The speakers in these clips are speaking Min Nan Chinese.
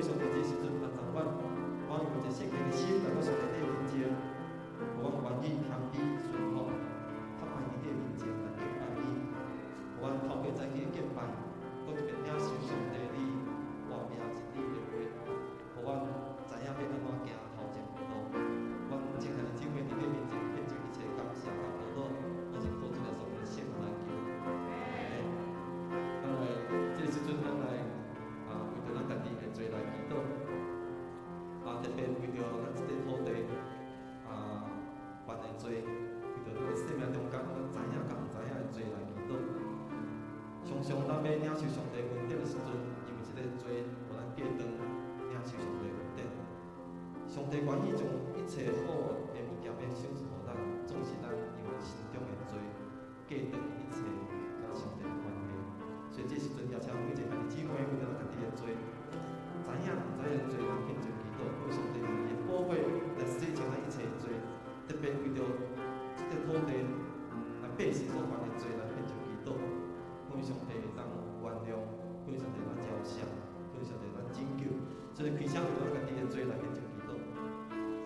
父上帝，這時陣幫助阮，阮用一個聖潔的心來到上帝你的面前，予阮願意謙卑順服，較擺佇你的面前來敬拜你，予阮透過早起的敬拜，閣特別領受上帝你活命真理的話，予阮知影欲按怎行頭前的路。阮親愛的姊妹佇你面前獻上一切感謝佮禱告，攏是靠主耶穌的聖名來求。咱來，這個時陣咱來為著咱家己的罪來祈禱，特別為著咱這個土地犯的罪，為著咱的生命中間咱知影佮毋知影的罪來祈禱。常常咱欲領受上帝恩典的時陣，因為這個罪，予咱隔斷領受上帝恩典。上帝願意將一切好的物件欲賞賜予咱，總是咱因為心中的罪隔斷一切佮上帝的關係。所以這時陣，邀請每一個兄弟姊妹為著咱家己的罪，知影毋知影的罪來獻上祈禱，求上帝用伊的寶血來洗淨咱一切的罪，特別為著這個土地來百姓所犯的罪來獻上祈禱，求上帝會當原諒，求上帝會當饒赦，求上帝會當拯救。所以，開聲為著咱家己的罪來獻上祈禱。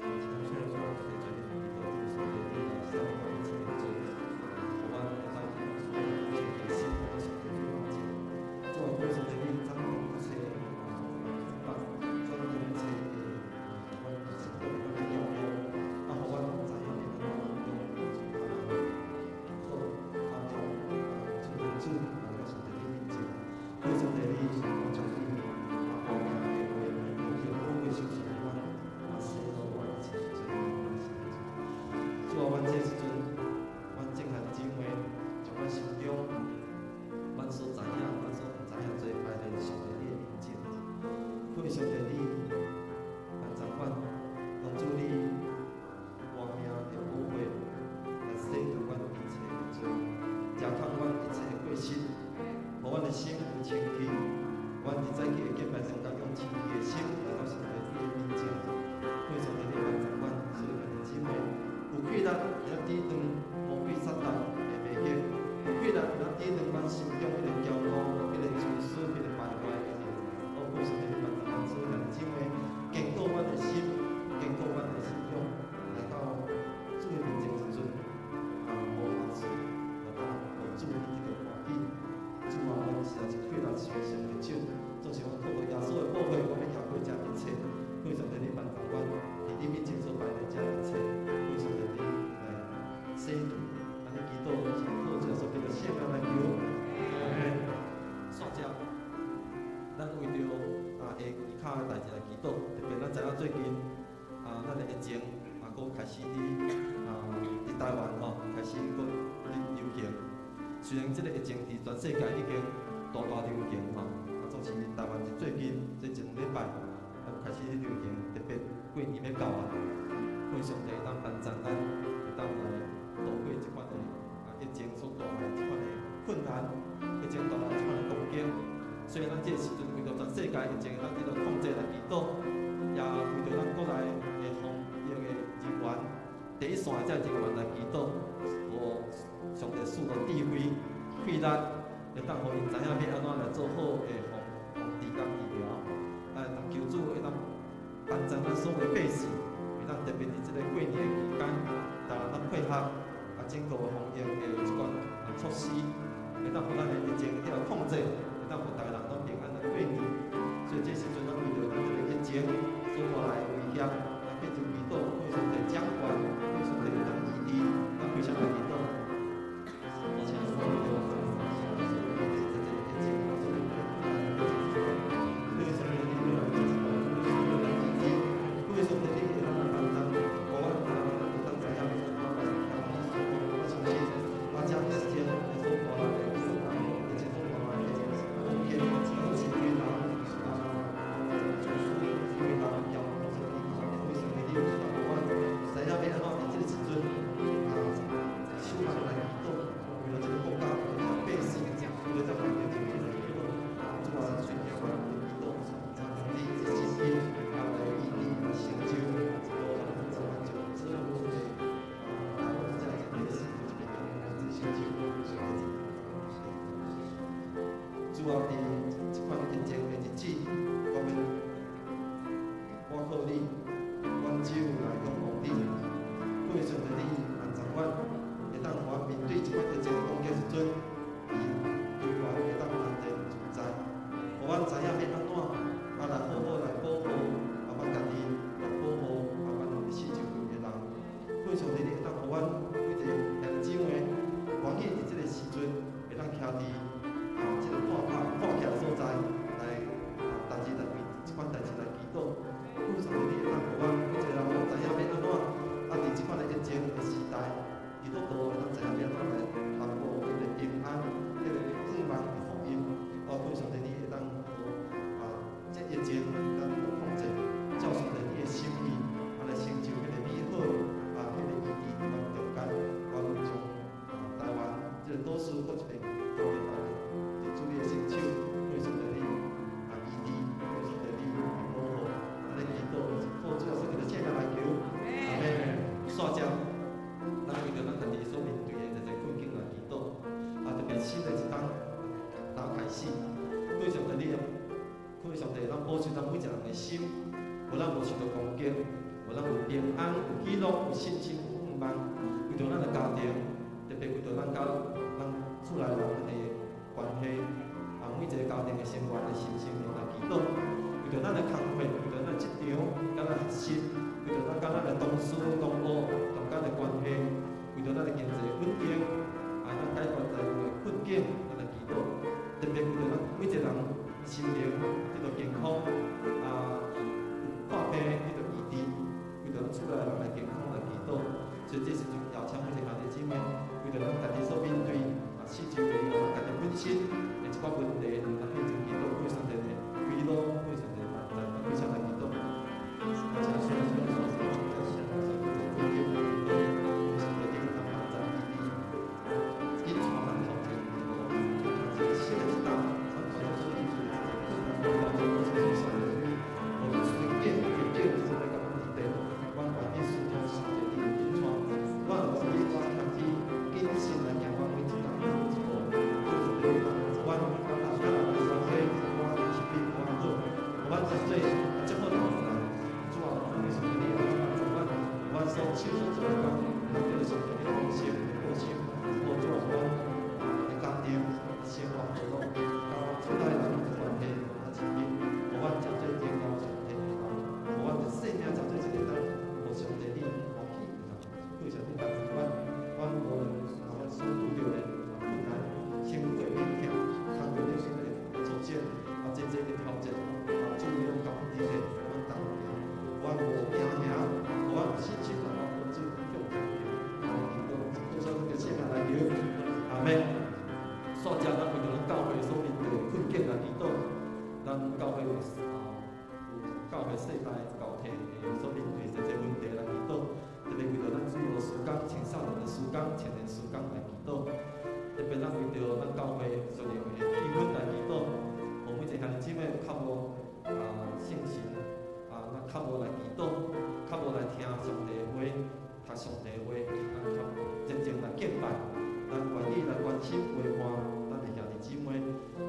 現在將咱家己的罪獻上祈禱，求上帝你來赦免阮一切的罪，予阮會當用清潔的心來到上帝你面前。主啊，求上帝你掌管一切捆綁，掌管一切的阮心中的阮的驕傲，予阮知影欲按怎用好用親近主來到上帝你面前。求上帝你將你活命的話，用伊的寶血賞賜予阮，洗落阮一切的罪。主啊，阮這時陣，阮眾兄弟姊妹，將阮心中，阮所知影、阮所毋知影罪擺佇上帝你的面前。求上帝你幫助阮，用主你活命的寶血來洗除阮一切的罪，遮擋阮一切的過失，予阮的心有清氣。阮佇早起的敬拜中間，用清氣的心來到上帝你的面前。求上帝你幫助阮，所有兄弟姊妹有氣力會當抵擋魔鬼撒旦的迷惑，有氣力會當抵擋阮心中彼個驕傲、彼個自私、彼個敗壞的靈。哦，求上帝你幫助阮所有兄弟姊妹，堅固阮的心，堅固阮的信仰，來到主的面前時陣，無瑕疵，會當予主你得到歡喜。主啊，阮實在是氣力非常的少，總是阮透過耶穌的寶血，阮欲贏過這一切。求上帝你幫助阮，佇你面前所擺的這一切，求上帝你來洗除。按呢祈禱是靠主耶穌基督聖名來求。煞接，咱為著下跤的代誌來祈禱，特別咱知影最近咱的疫情閣開始佇台灣吼開始閣咧流行。雖然這個疫情佇全世界已經大大流行吼，總是台灣佇最近這一兩禮拜開始咧流行，特別過年欲到啊，求上帝當幫助咱，會當來度過這款的疫情所帶來這款的困難，疫情帶來這款的攻擊。所以咱這個時陣為著全世界疫情會當得到控制來祈禱，也為著咱國內的防疫的人員，第一線的這人員來祈禱，予上帝賜予智慧、氣力，會當予𪜶知影欲按怎來做好的防治佮治療。求主會當幫助咱所有的百姓，會當特別佇這個過年的期間，大家當配合整個防疫的這款措施，會當予咱的疫情得到控制，會當予逐个人攏平安來過年。所以這時陣，咱為著咱這個疫情所帶來的威脅，咱繼續祈禱，求上帝掌權，求上帝會當醫治，咱開聲來祈禱。而且我為著這個疫情所帶來的予阮知影欲按怎，來好好來保護，阮家己，來保護阮四周圍的人。感謝上帝，你會當予阮每一個兄弟姊妹，願意佇這个時陣，會當徛佇這个破破破起的所在，來逐日來為這款代誌來祈禱。感謝上帝，你會當予阮每一個人攏知影欲按怎，佇這款的疫情的時代，基督徒會當知影欲按怎來傳播彼个平安、彼个盼望的福音。哦，感謝上帝，你會當予這疫情咱有控制，照上帝你的心意，來成就彼个美好彼个醫治佇阮中間，阮將台灣這个島嶼閣一遍交予來佇主你的聖手，感謝上帝你醫治，感謝上帝你保護，按呢祈禱是靠主耶穌基督聖名來求，阿門。煞接，咱為著咱家己所面對的這個困境來祈禱，特別新的一冬打開始，感謝上帝你，感謝上帝，咱保守咱每一個人的心，予咱無受著攻擊，予咱有平安、有喜樂、有信心、有盼望。為著咱的家庭，特別為著咱佮咱厝內人的關係，每一個家庭的成員的心情來祈禱。為著咱的工課，為著咱的職場，佮咱學習，為著咱佮咱的同事、同學中間的關係，為著咱的經濟穩定，咱解決財務的困境，咱來祈禱。特別為著咱每一個人心靈得著健康，有破病得著醫治，為著咱厝內人的健康來祈禱。所以這時陣邀請每一個兄弟姊妹，為著咱家己所面對四周圍咱家己本身的一寡問題，來獻上祈禱，感謝上帝的喜樂，感謝上帝的幫助，來開聲來祈禱。請主耶穌，困境來祈禱，感謝上帝你當幫助醫治，緊帶咱頭前的路，這個新的一冬，咱所面對的這個困難，無論順境逆境，這個共阮佇底，阮願意順從上帝你的引帶，阮願意謙卑謹慎來行阮每一工每一步，求上帝幫助阮，佮人的關係，我是比較好，予阮真做這好頭人。主啊，感謝上帝你會當幫助阮，予阮所手所做的工，會得著上帝的豐盛的保守。哦，主啊，予阮的家庭生活和樂，佮阮厝內人的關係較親密，予阮誠做榮耀上帝的人，予阮的生命誠做一個當予上帝你歡喜的人。感謝你幫助阮，阮無論阮所拄著的困難、身軀的病痛、工課頂面的挫折，濟濟的挑戰，主你攏共阮佇咧，阮同行，阮無驚嚇，予阮有信心來往主向前行，來祈禱，靠主的聖名來求，阿門。煞接咱為著咱教會所面對的困境來祈禱，咱教會有教會世代交替的所面對濟濟問題來祈禱，特別為著咱主導事工、青少年的事工、青年事工來祈禱，特別咱為著咱教會屬靈的氣氛來祈禱，予每一個兄弟姊妹有較無信心，咱較無來祈禱，較無來聽上帝的話，讀上帝的話，咱較真正來敬拜，咱願意來關心陪伴咱的兄弟姊妹，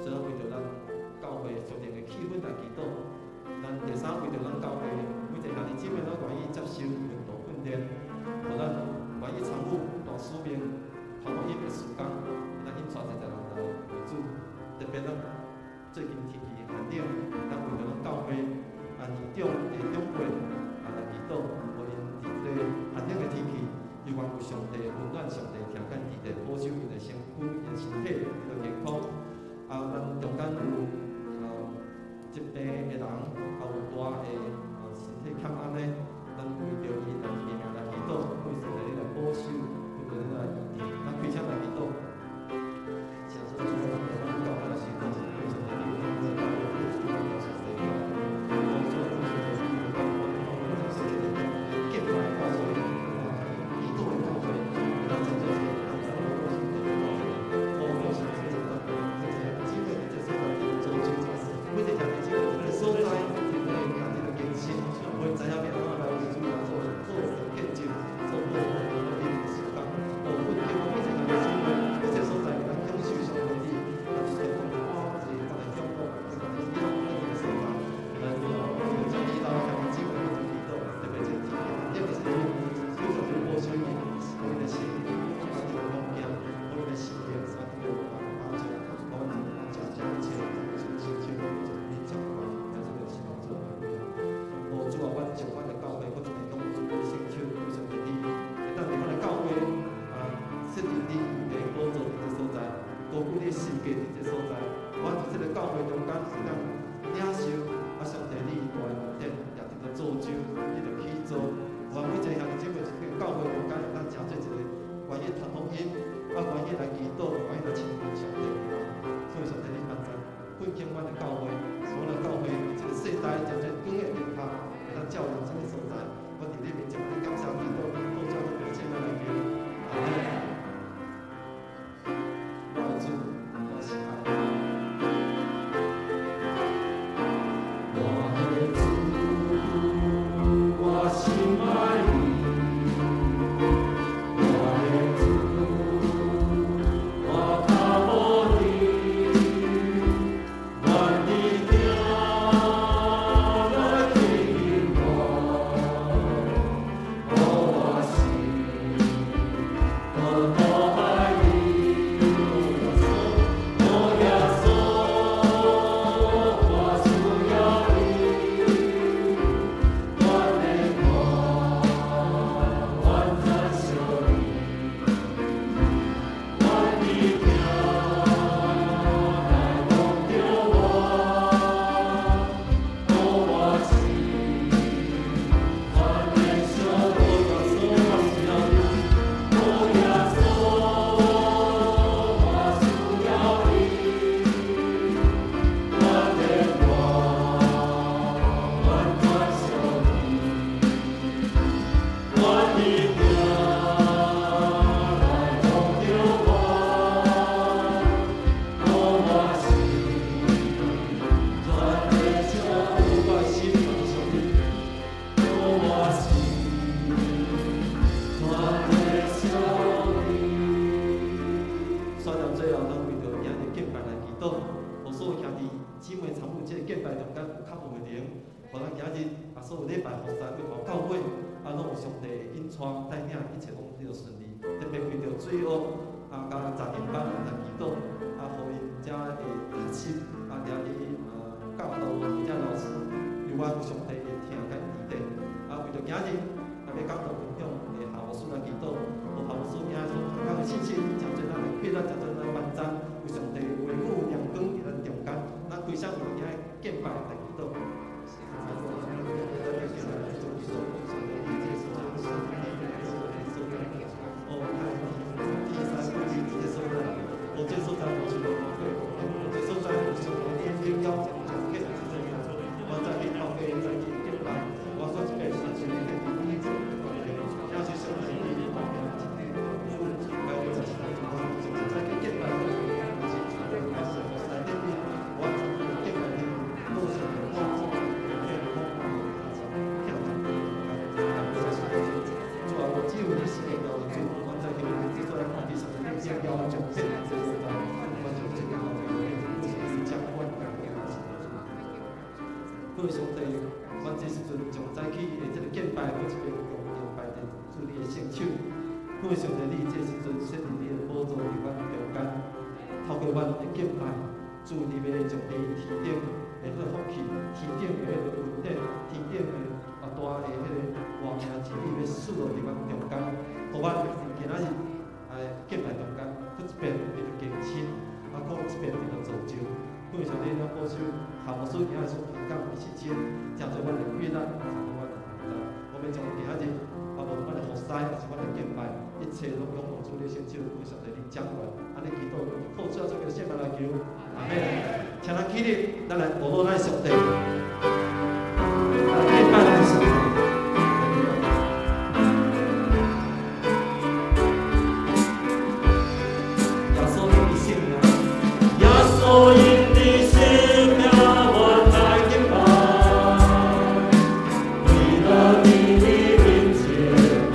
所以咱為著咱教會屬靈的氣氛來祈禱。咱第三為著咱教會每一個兄弟姊妹攏願意接受門徒訓練，予咱願意參與大使命、傳福音的事工，咱引帶濟濟人來為主。特別咱最近天氣寒冷，咱為著咱教會年長的長輩來祈禱，予𪜶佇這个寒冷的天氣，猶原有上帝溫暖，上帝疼惜佇咧保守𪜶的身軀、𪜶的身體得著健康。咱中間有疾病的人，也有大的身體欠安的，咱為著伊來提名來祈禱，為上帝來保守，為著你來醫治。代誠濟光的燈塔，會當照亮這个所在。我佇你面前，你感謝祈禱，靠主的聖名來求，阿門。我的主，我是愛。我的主，我心愛你。我的主，我靠慕你。願你疼來牽引我，予我心閣閣愛你。哦耶穌，我需要你，願你我完全屬你，願你疼來摸著我，予我心全然屬你。我需要你，哦耶穌，我需要你，願你我完全屬你，願你疼來摸著我，予我心全然屬你。我的心屬你，予我心全然屬你。煞到最後，咱為著今日敬拜來祈禱，予所有兄弟姊妹參與這個敬拜中間有較無的靈，予咱今日啊所有禮拜服侍對頭到尾，啊攏有上帝的引帶帶領，一切攏得順利。特別為著水學啊，佮雜音班來祈禱，啊，予𪜶遮會學習，啊，遮去教導遮老師，由我有上帝的疼佮指點。啊，為著今日啊欲講道分享的夏牧師來祈禱，予夏牧師今日所講的信息，誠濟咱來開咱，誠濟咱來幫贊，有上帝的話語亮光佇咱中間，咱開始為今日敬拜來祈禱。哦，這所在無是無這所在有上帝的榮耀，我再去透過再去敬拜，我說這個是上帝的也是上帝的再去敬拜，我敬拜你，都是主啊，只有你是榮耀的主，我再去這所在看見上帝的榮耀彰顯這所在，我就這個掌管。各位上帝，阮這時陣從早起的這個敬拜，閣一遍用敬拜佇主你的聖手。各位上帝，你這時陣設立你的寶座佇阮中間，透過阮的敬拜，主你欲將你天頂的彼個福氣、天頂的彼個恩典、天頂的啊大的彼個活命之力，欲賜落佇阮中間，予阮今仔日來敬拜中間，閣一遍得著更新，啊，閣一遍得著造就。各位上帝，咱保守夏牧師今日所講的實踐，誠濟阮的悅納，誠濟阮的幫助。我欲將今仔日啊，無論阮的服侍，抑是阮的敬拜，一切攏仰望主你聖手，為上帝你掌管。按呢祈禱，靠主耶穌的聖名來求，阿門。請咱起立，咱來學咱的上帝，來敬拜咱的上帝。耶穌因的聖名，耶穌因的聖名，我來敬拜，為了你的面前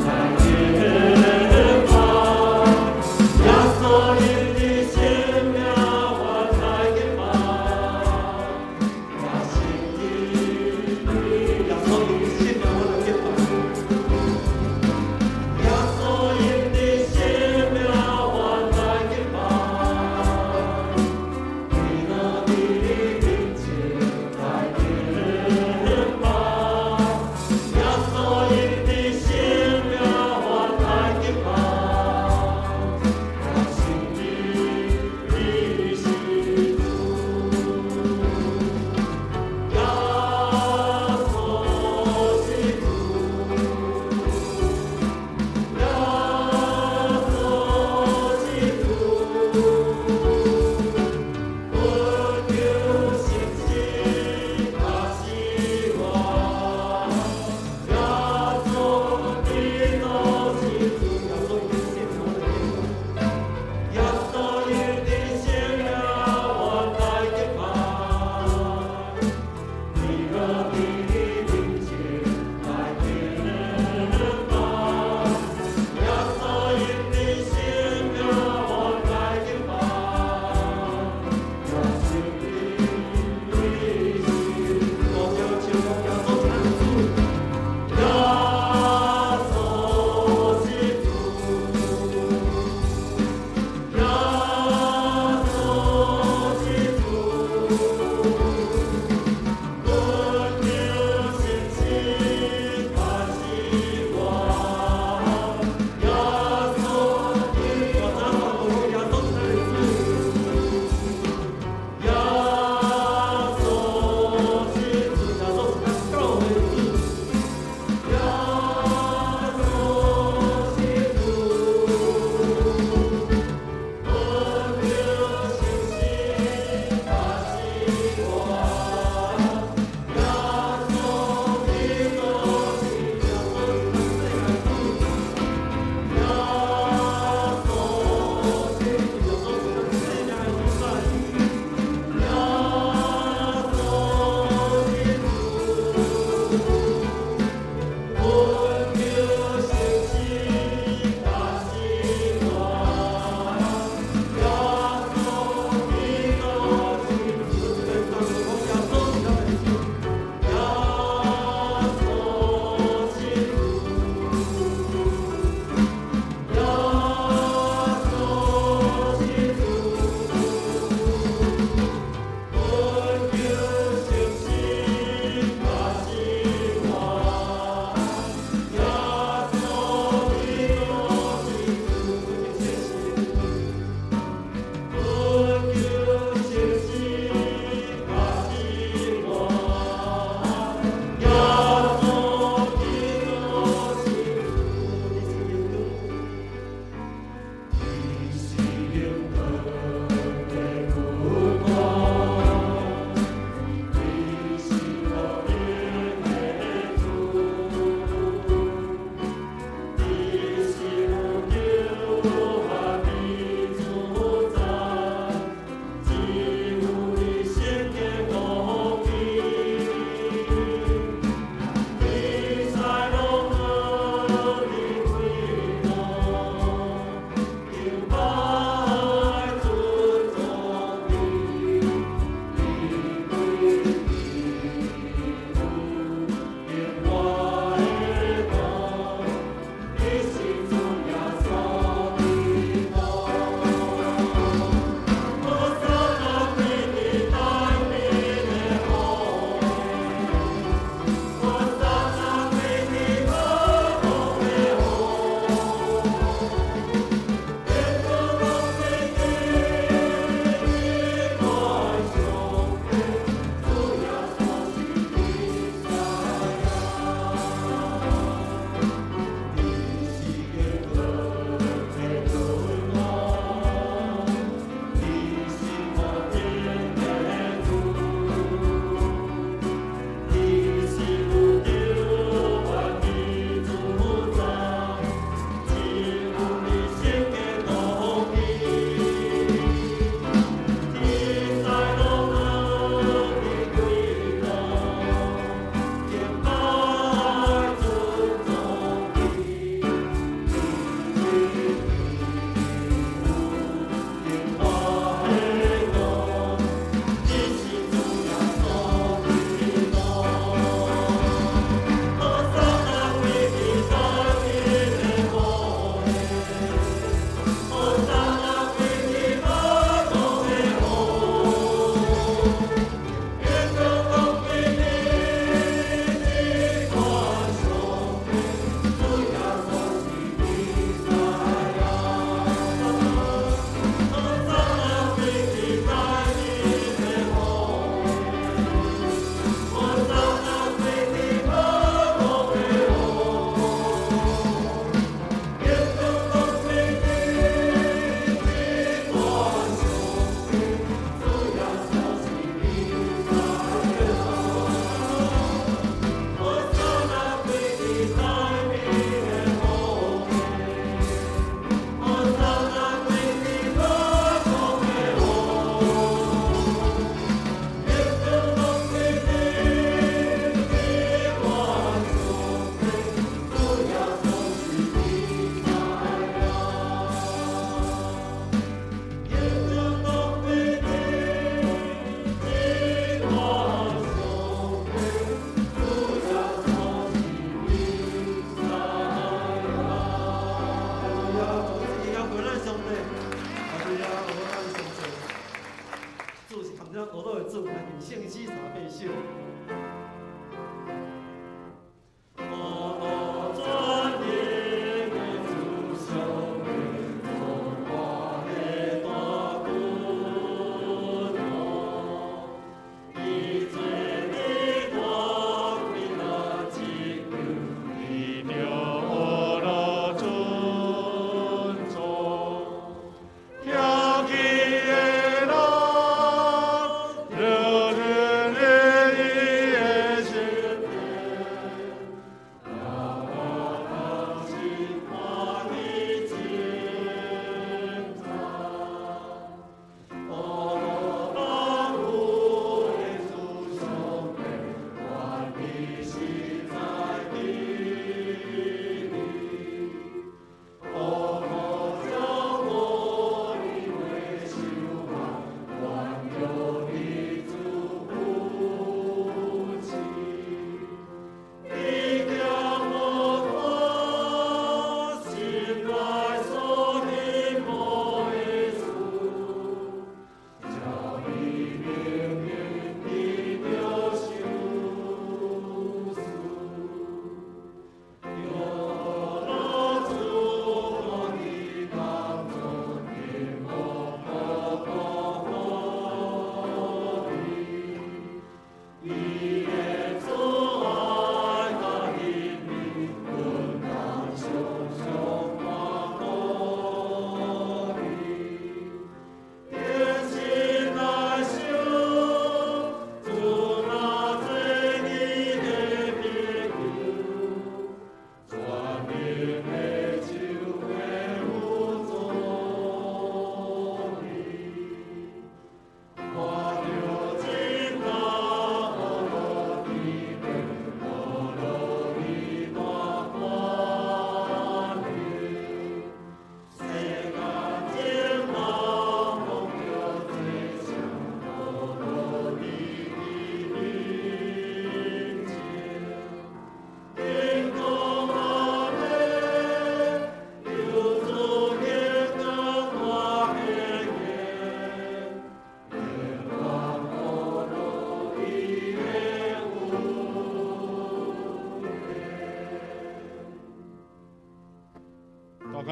來敬拜。耶穌因的聖名，我來敬拜，也是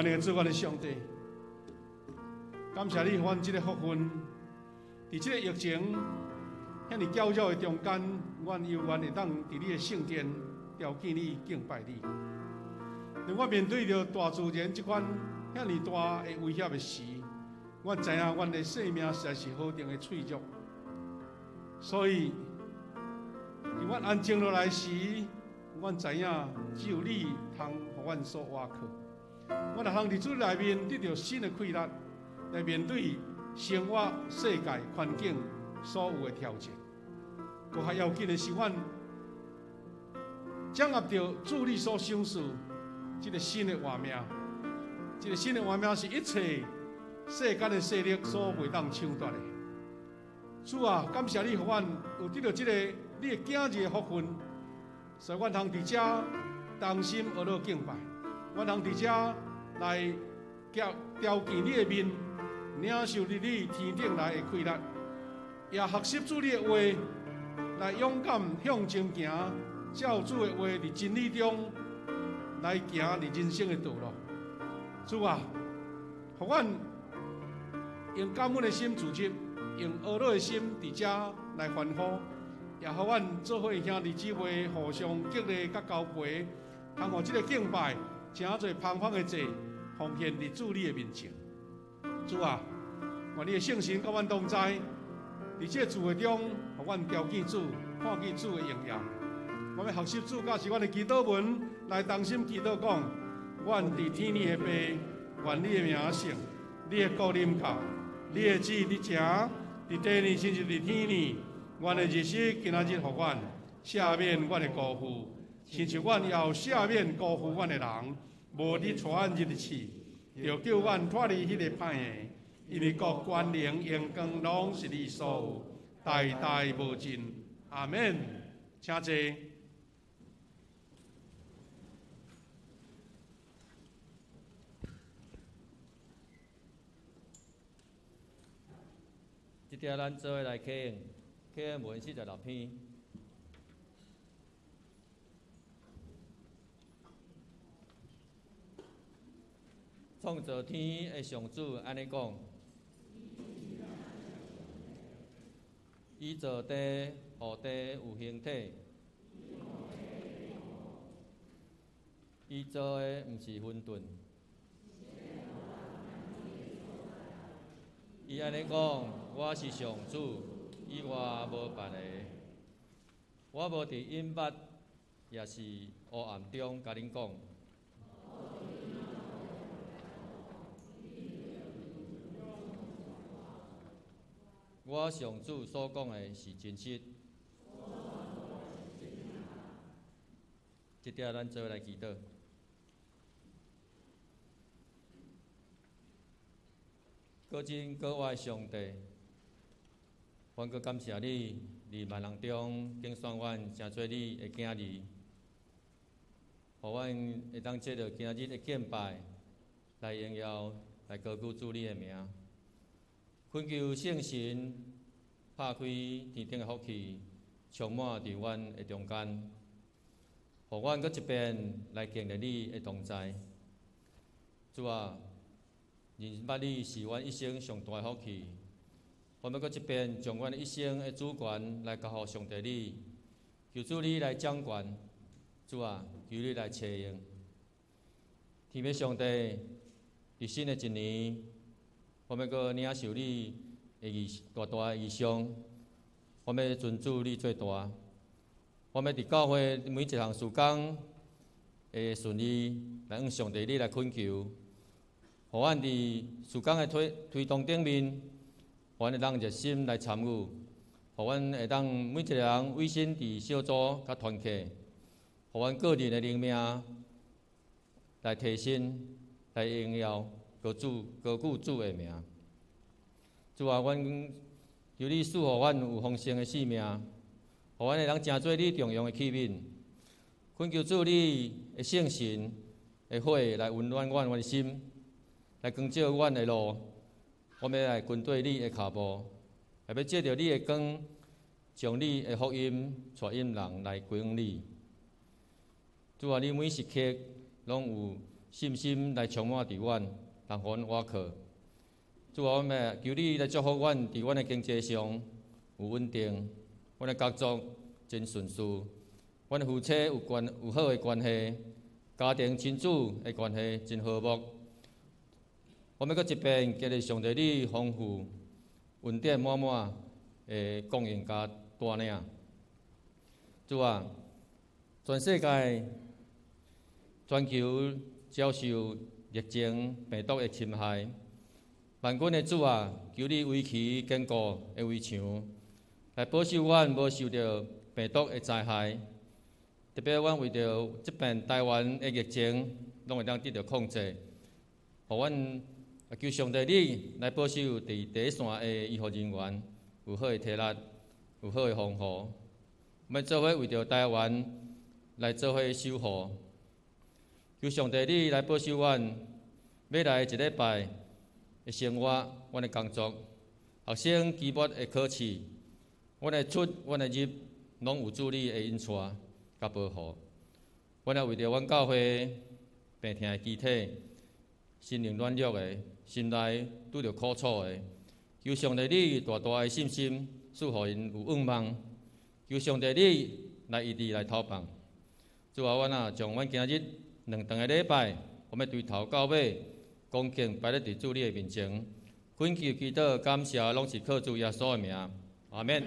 咱的主，阮的上帝，感謝你，予阮這个福分，佇這个疫情遐爾攪擾的中間，阮猶原會當佇你的聖殿朝見你、敬拜你。當我面對著大自然這款遐爾大的威脅的時，阮知影阮的生命實在是何等的脆弱。所以，佇阮安靜落來時，阮知影只有你通予阮所倚靠。阮會通佇主內面得著新的氣力，來面對生活、世界環境所有的挑戰。閣較要緊的是，阮掌握著主你所賞賜這个新的活命。這个新的活命是一切世間的勢力所袂當搶奪的。主啊，感謝你，予阮有得著這个你的囝兒的福分，所以阮通佇遮同心合樂敬拜，阮通佇遮來朝見你的面，領受佇你天頂來的氣力，也學習主你的話，來勇敢向前行，照主的話佇真理中來行佇人生的道路。主啊，予阮用感恩的心聚集，用呵樂的心佇遮來歡呼，也予阮做伙兄弟姊妹互相激勵佮交陪，通予這个敬拜成做芳芳的祭，奉獻佇主你的面前。主啊，願你的聖神佮阮同在，佇這个聚會中，予阮朝見主，看見主的榮耀。我欲學習主教示阮的祈禱文，來同心祈禱講：阮佇天裡的父，願你的名聖，你的國臨到，你的旨意成，佇地裡親像佇天裡。阮的日食今仔日予阮，赦免阮的辜負，親像阮也有赦免辜負阮的人。無你帶阮入去試，著救阮脫離彼个歹的，因為國權能榮光攏是你所有，代代無盡。阿們。請坐。這條咱做伙來啟用，啟用文46篇。創造天的上主按呢講：伊造地，予地有形體。伊做的毋是混沌。伊按呢講：我是上主，以外無別个。我無佇隱密，也是黑暗中共恁講。我上主所講的是真實。這點咱做伙來祈禱。閣真閣活的上帝，阮閣感謝你，佇萬人中揀選阮，成做你的囝兒，予阮會當藉著今仔日的敬拜，來榮耀、來高舉主你的名。懇求聖神拍開天頂的福氣，充滿佇阮的中間，予阮閣一遍來經歷你的同在。主啊，認捌你是阮一生上大的福氣。我欲閣一遍將阮一生的主權來交予上帝你，求主你來掌權。主啊，求你來賜用。天父上帝，佇新的一年，我欲閣領受你的異大大的異象，我欲尊主你做大。我欲佇教會每一項事工會順利，來向上帝你來懇求，予阮佇事工的推動頂面，予阮會當熱心來參與，予阮會當每一个人委身佇小組佮團契，予阮個人的靈命來提升，來榮耀高主高舉主的名。主啊，阮求你賜予阮有豐盛的生命，予阮會當成做你重用的器皿。懇求主你的聖神的火來溫暖阮的心，來光照阮的路。我欲來跟綴你的跤步，也欲藉著你的光，將你的福音帶引人來歸向你。主啊，你每時刻攏有信心來充滿佇阮，通予阮倚靠。主啊，阮欲求你來祝福阮，佇阮的經濟上有穩定，阮的工作真順遂，阮的夫妻有關有好的關係，家庭親子的關係真和睦。我欲閣一遍經歷上帝你豐富、恩典滿滿的供應佮帶領。主啊，全世界、全球遭受疫情病毒的侵害，萬軍的主啊，求你維持堅固的圍牆，來保守阮無受著病毒的災害。特別阮為著這遍台灣的疫情，攏會當得著控制，予阮求上帝你來保守佇第一線的醫護人員有好的體力，有好的防護。阮做伙為著台灣來做伙守護，求上帝你來保守阮欲來一禮拜的生活，阮的工作、學生期末的考試，阮的出、阮的入，攏有主你的引帶佮保護。阮也為著阮教會病痛的肢體、心靈軟弱的、心內拄著苦楚的，求上帝你大大的信心賜予𪜶有向望。求上帝你來醫治來投放。主啊，阮啊，將阮今日兩頓的禮拜，我欲對頭到尾恭敬擺佇佇主你的面前，懇求祈禱感謝，攏是靠主耶穌的名，阿們。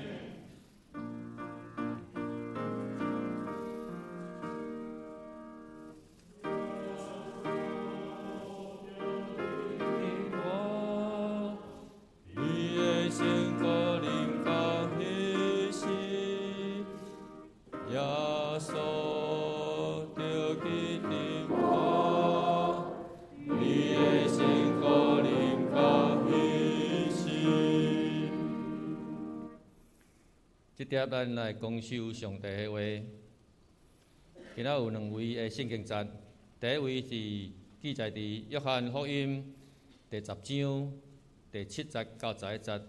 這碟咱來講授上帝的話。今仔有兩位的聖經節，第一位是記載佇約翰福音第十章第七節到十一節；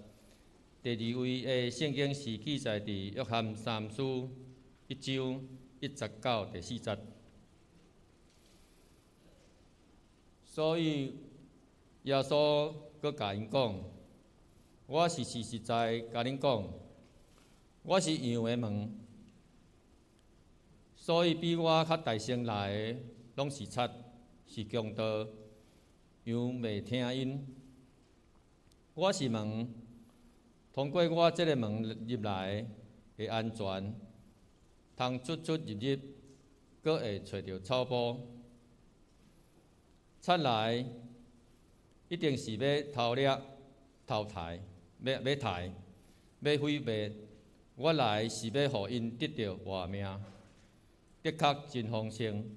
第二位的聖經是記載佇約翰三書一章一節到第四節。所以耶穌閣共𪜶講：我是實實在共恁講。我是羊的門，所以比我較大先來的，攏是賊，是強盜，羊袂聽𪜶。我是門，通過我這个門入來會安全，通出出入入，閣會揣著草埔。賊來一定是欲偷掠、偷刣、欲欲刣、欲毀滅。我來是欲予𪜶得著活命，的確真豐盛。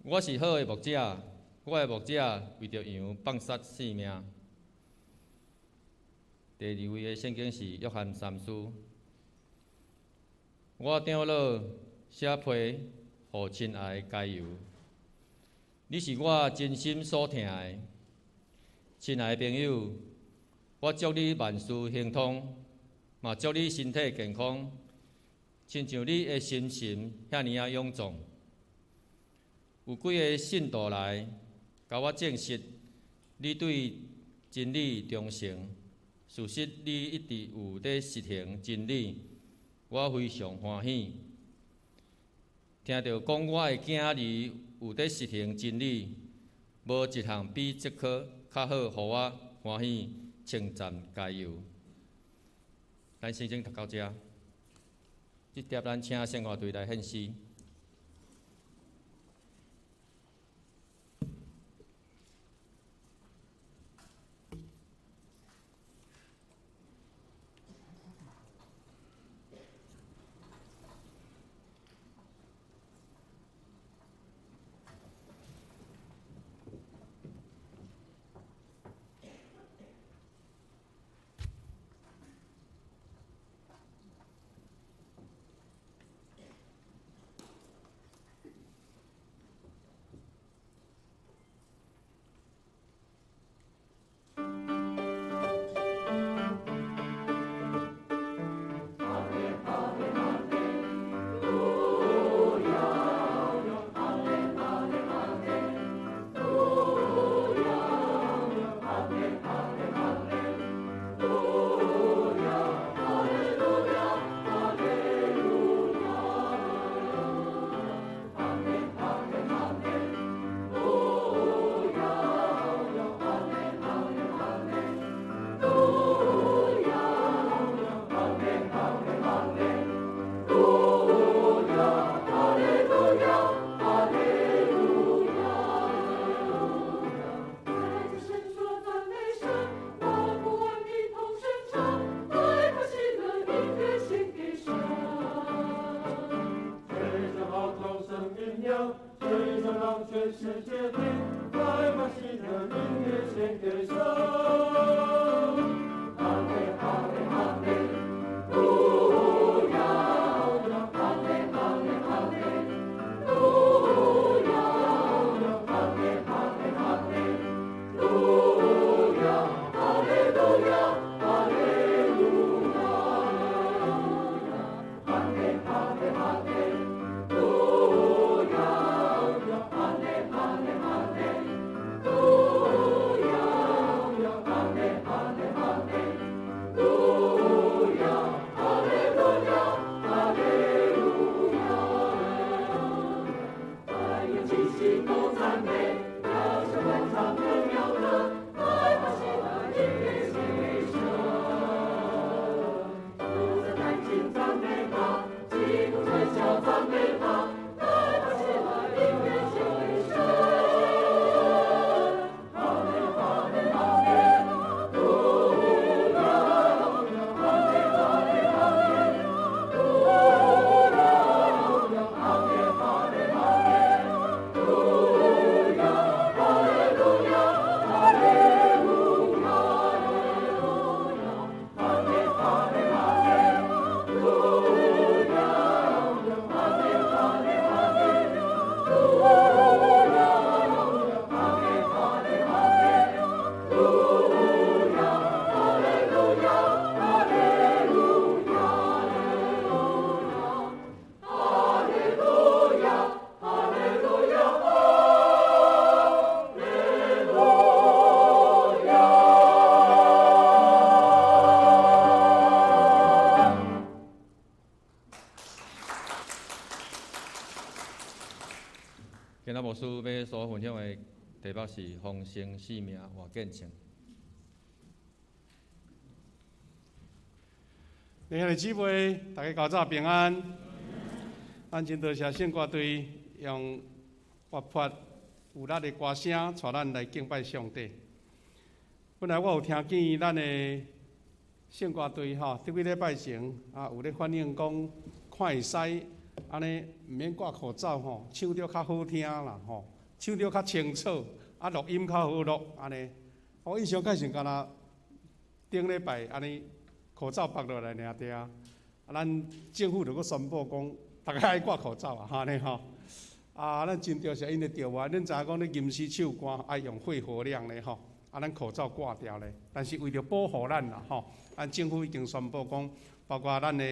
我是好的牧者，我的牧者為著羊放捨性命。第二位的聖經是約翰三書。我長老寫批予親愛的該猶，你是我真心所疼的，親愛的朋友，我祝你萬事亨通。嘛，祝你身體健康，親像你的心神遐爾仔勇壯。有幾个信徒來，共我證實你對真理忠誠。事實你一直有佇實行真理，我非常歡喜。聽著講我的囝兒有佇實行真理，無一項比這個較好，予我歡喜稱讚該猶。咱聖經讀到遮，這碟咱請聖樂隊來獻詩。世界的，来把喜乐音乐献给神。哈利哈利哈利路亚，哈利哈利哈利路亚，哈利哈利哈利路亚，哈利路亚，哈利路亚，哈利哈利哈利路亚，哈利哈利哈利路亚，哈利哈利哈利路亚，哈利路亚，哈利路亚。但愿齐心都赞美，要向我唱歌妙歌，来把喜乐音乐献给神。独自弹琴赞美他，击鼓吹箫赞美他，来把喜乐音乐献给神。哈利哈利哈利路亚，哈利哈利哈利路亚，哈利哈利哈利路亚，哈利路亚，哈利路亚，哈利哈利哈利路亚，哈利哈利哈利路亚，哈利哈利哈利路亚，哈利路亚，哈利路亚，哈利路亚，哈利路亚，哈利路亚。今仔牧师欲所分享的题目是丰盛生命活见证。弟兄姊妹，大家较早平安。咱真多谢圣歌队用活泼有力的歌声，带咱来敬拜上帝。本来我有听见咱的圣歌队吼，伫几礼拜前啊，有咧反映讲，看会使按呢，毋免挂口罩吼，唱著较好听啦吼，唱著较清楚，啊录音较好录按呢。我印象较深，敢若顶礼拜按呢口罩剥落来尔对啊，啊咱政府就阁宣布讲，逐家爱挂口罩啊，按呢吼。啊，咱真著是𪜶的著无，恁知影讲咧吟诗唱歌爱用肺活量咧吼，啊咱口罩挂掉咧，但是为著保护咱啦吼，咱政府已经宣布讲，包括咱的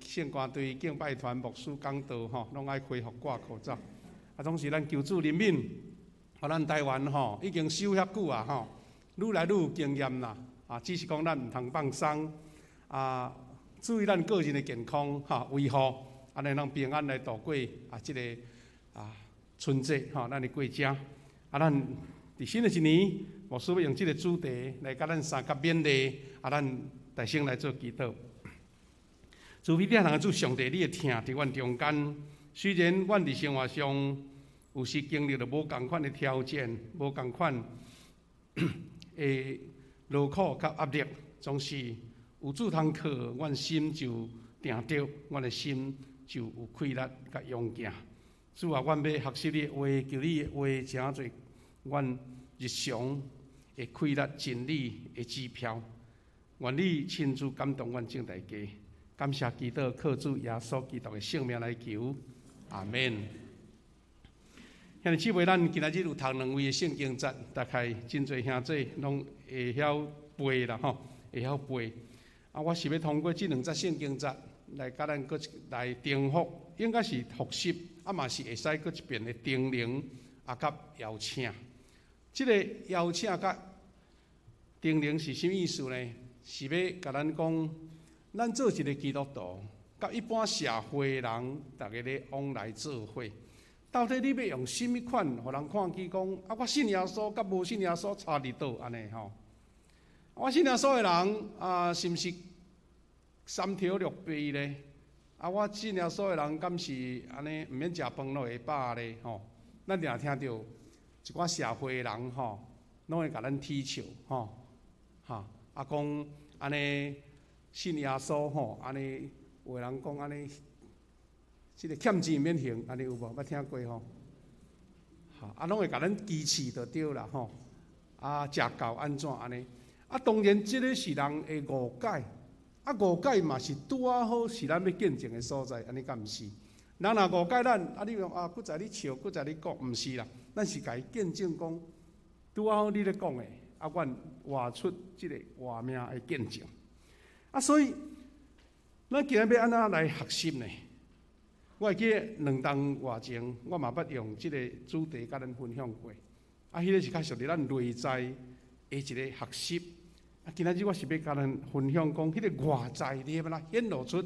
圣歌队、敬拜团、牧师讲道吼，拢爱恢复挂口罩。啊，总是咱求主怜悯，予咱台湾吼已经守遐久啊吼，愈来愈有经验啦。啊，只是讲咱毋通放松，啊，注意咱个人的健康吼，维护，按呢咱平安来度过啊，这个啊春节吼，咱的过程。啊，咱伫新的一年，牧师欲用这个主题来佮咱相佮勉励，啊，咱大声来做祈祷。慈悲疼人的主上帝，你的疼伫阮中间。虽然阮伫生活上有时经历著无仝款的挑战，无仝款的劳苦佮压力，总是有主通靠，阮心就定著，阮的心就有气力佮勇健。主啊，阮欲学习你的话，求你的话成做阮日常的气力、真理的指标。愿你亲自感动阮众大家。感谢基督，靠主耶稣基督的圣名来求，阿们。兄弟姊妹，咱今仔日有读两位的圣经节，大概真济兄弟拢会晓背啦吼，会晓背。啊，我是欲通过这两节圣经节来佮咱阁来重复，应该是复习，啊嘛是会使阁一遍的叮咛，啊佮邀请。这个邀请佮叮咛是啥物意思呢？是欲共咱讲，咱做一个基督徒，佮一般社会人，逐家咧往来做伙，到底你欲用啥物款，予人看见讲啊？我信耶稣，佮无信耶稣差伫佗按呢吼？我信耶稣的人啊，是毋是三头六臂咧？啊，我信耶稣的人，敢是按呢？毋免食饭拢会饱咧吼？咱定听著一寡社会人吼，拢会共咱取笑吼，哈啊讲按呢信耶稣吼，按呢有的人讲按呢，这个欠钱毋免还，按呢有无？捌听过吼？啊，攏會共咱支持就對啦吼。啊，食教按怎按呢？啊，當然這个是人的誤解，啊，誤解嘛是拄仔好是咱欲見證的所在，按呢敢毋是？人若誤解咱，啊，你講啊，閣在咧笑，閣在咧講，毋是啦，咱是共伊見證講，拄仔好你咧講的，啊，阮活出這个活命的見證。啊，所以咱今日欲按怎來學習呢？我會記得2冬外前，我嘛捌用這个主題共咱分享過。啊，彼个是較屬於咱內在的一個學習。啊，今仔日我是欲共咱分享講，彼个外在你欲按怎顯露出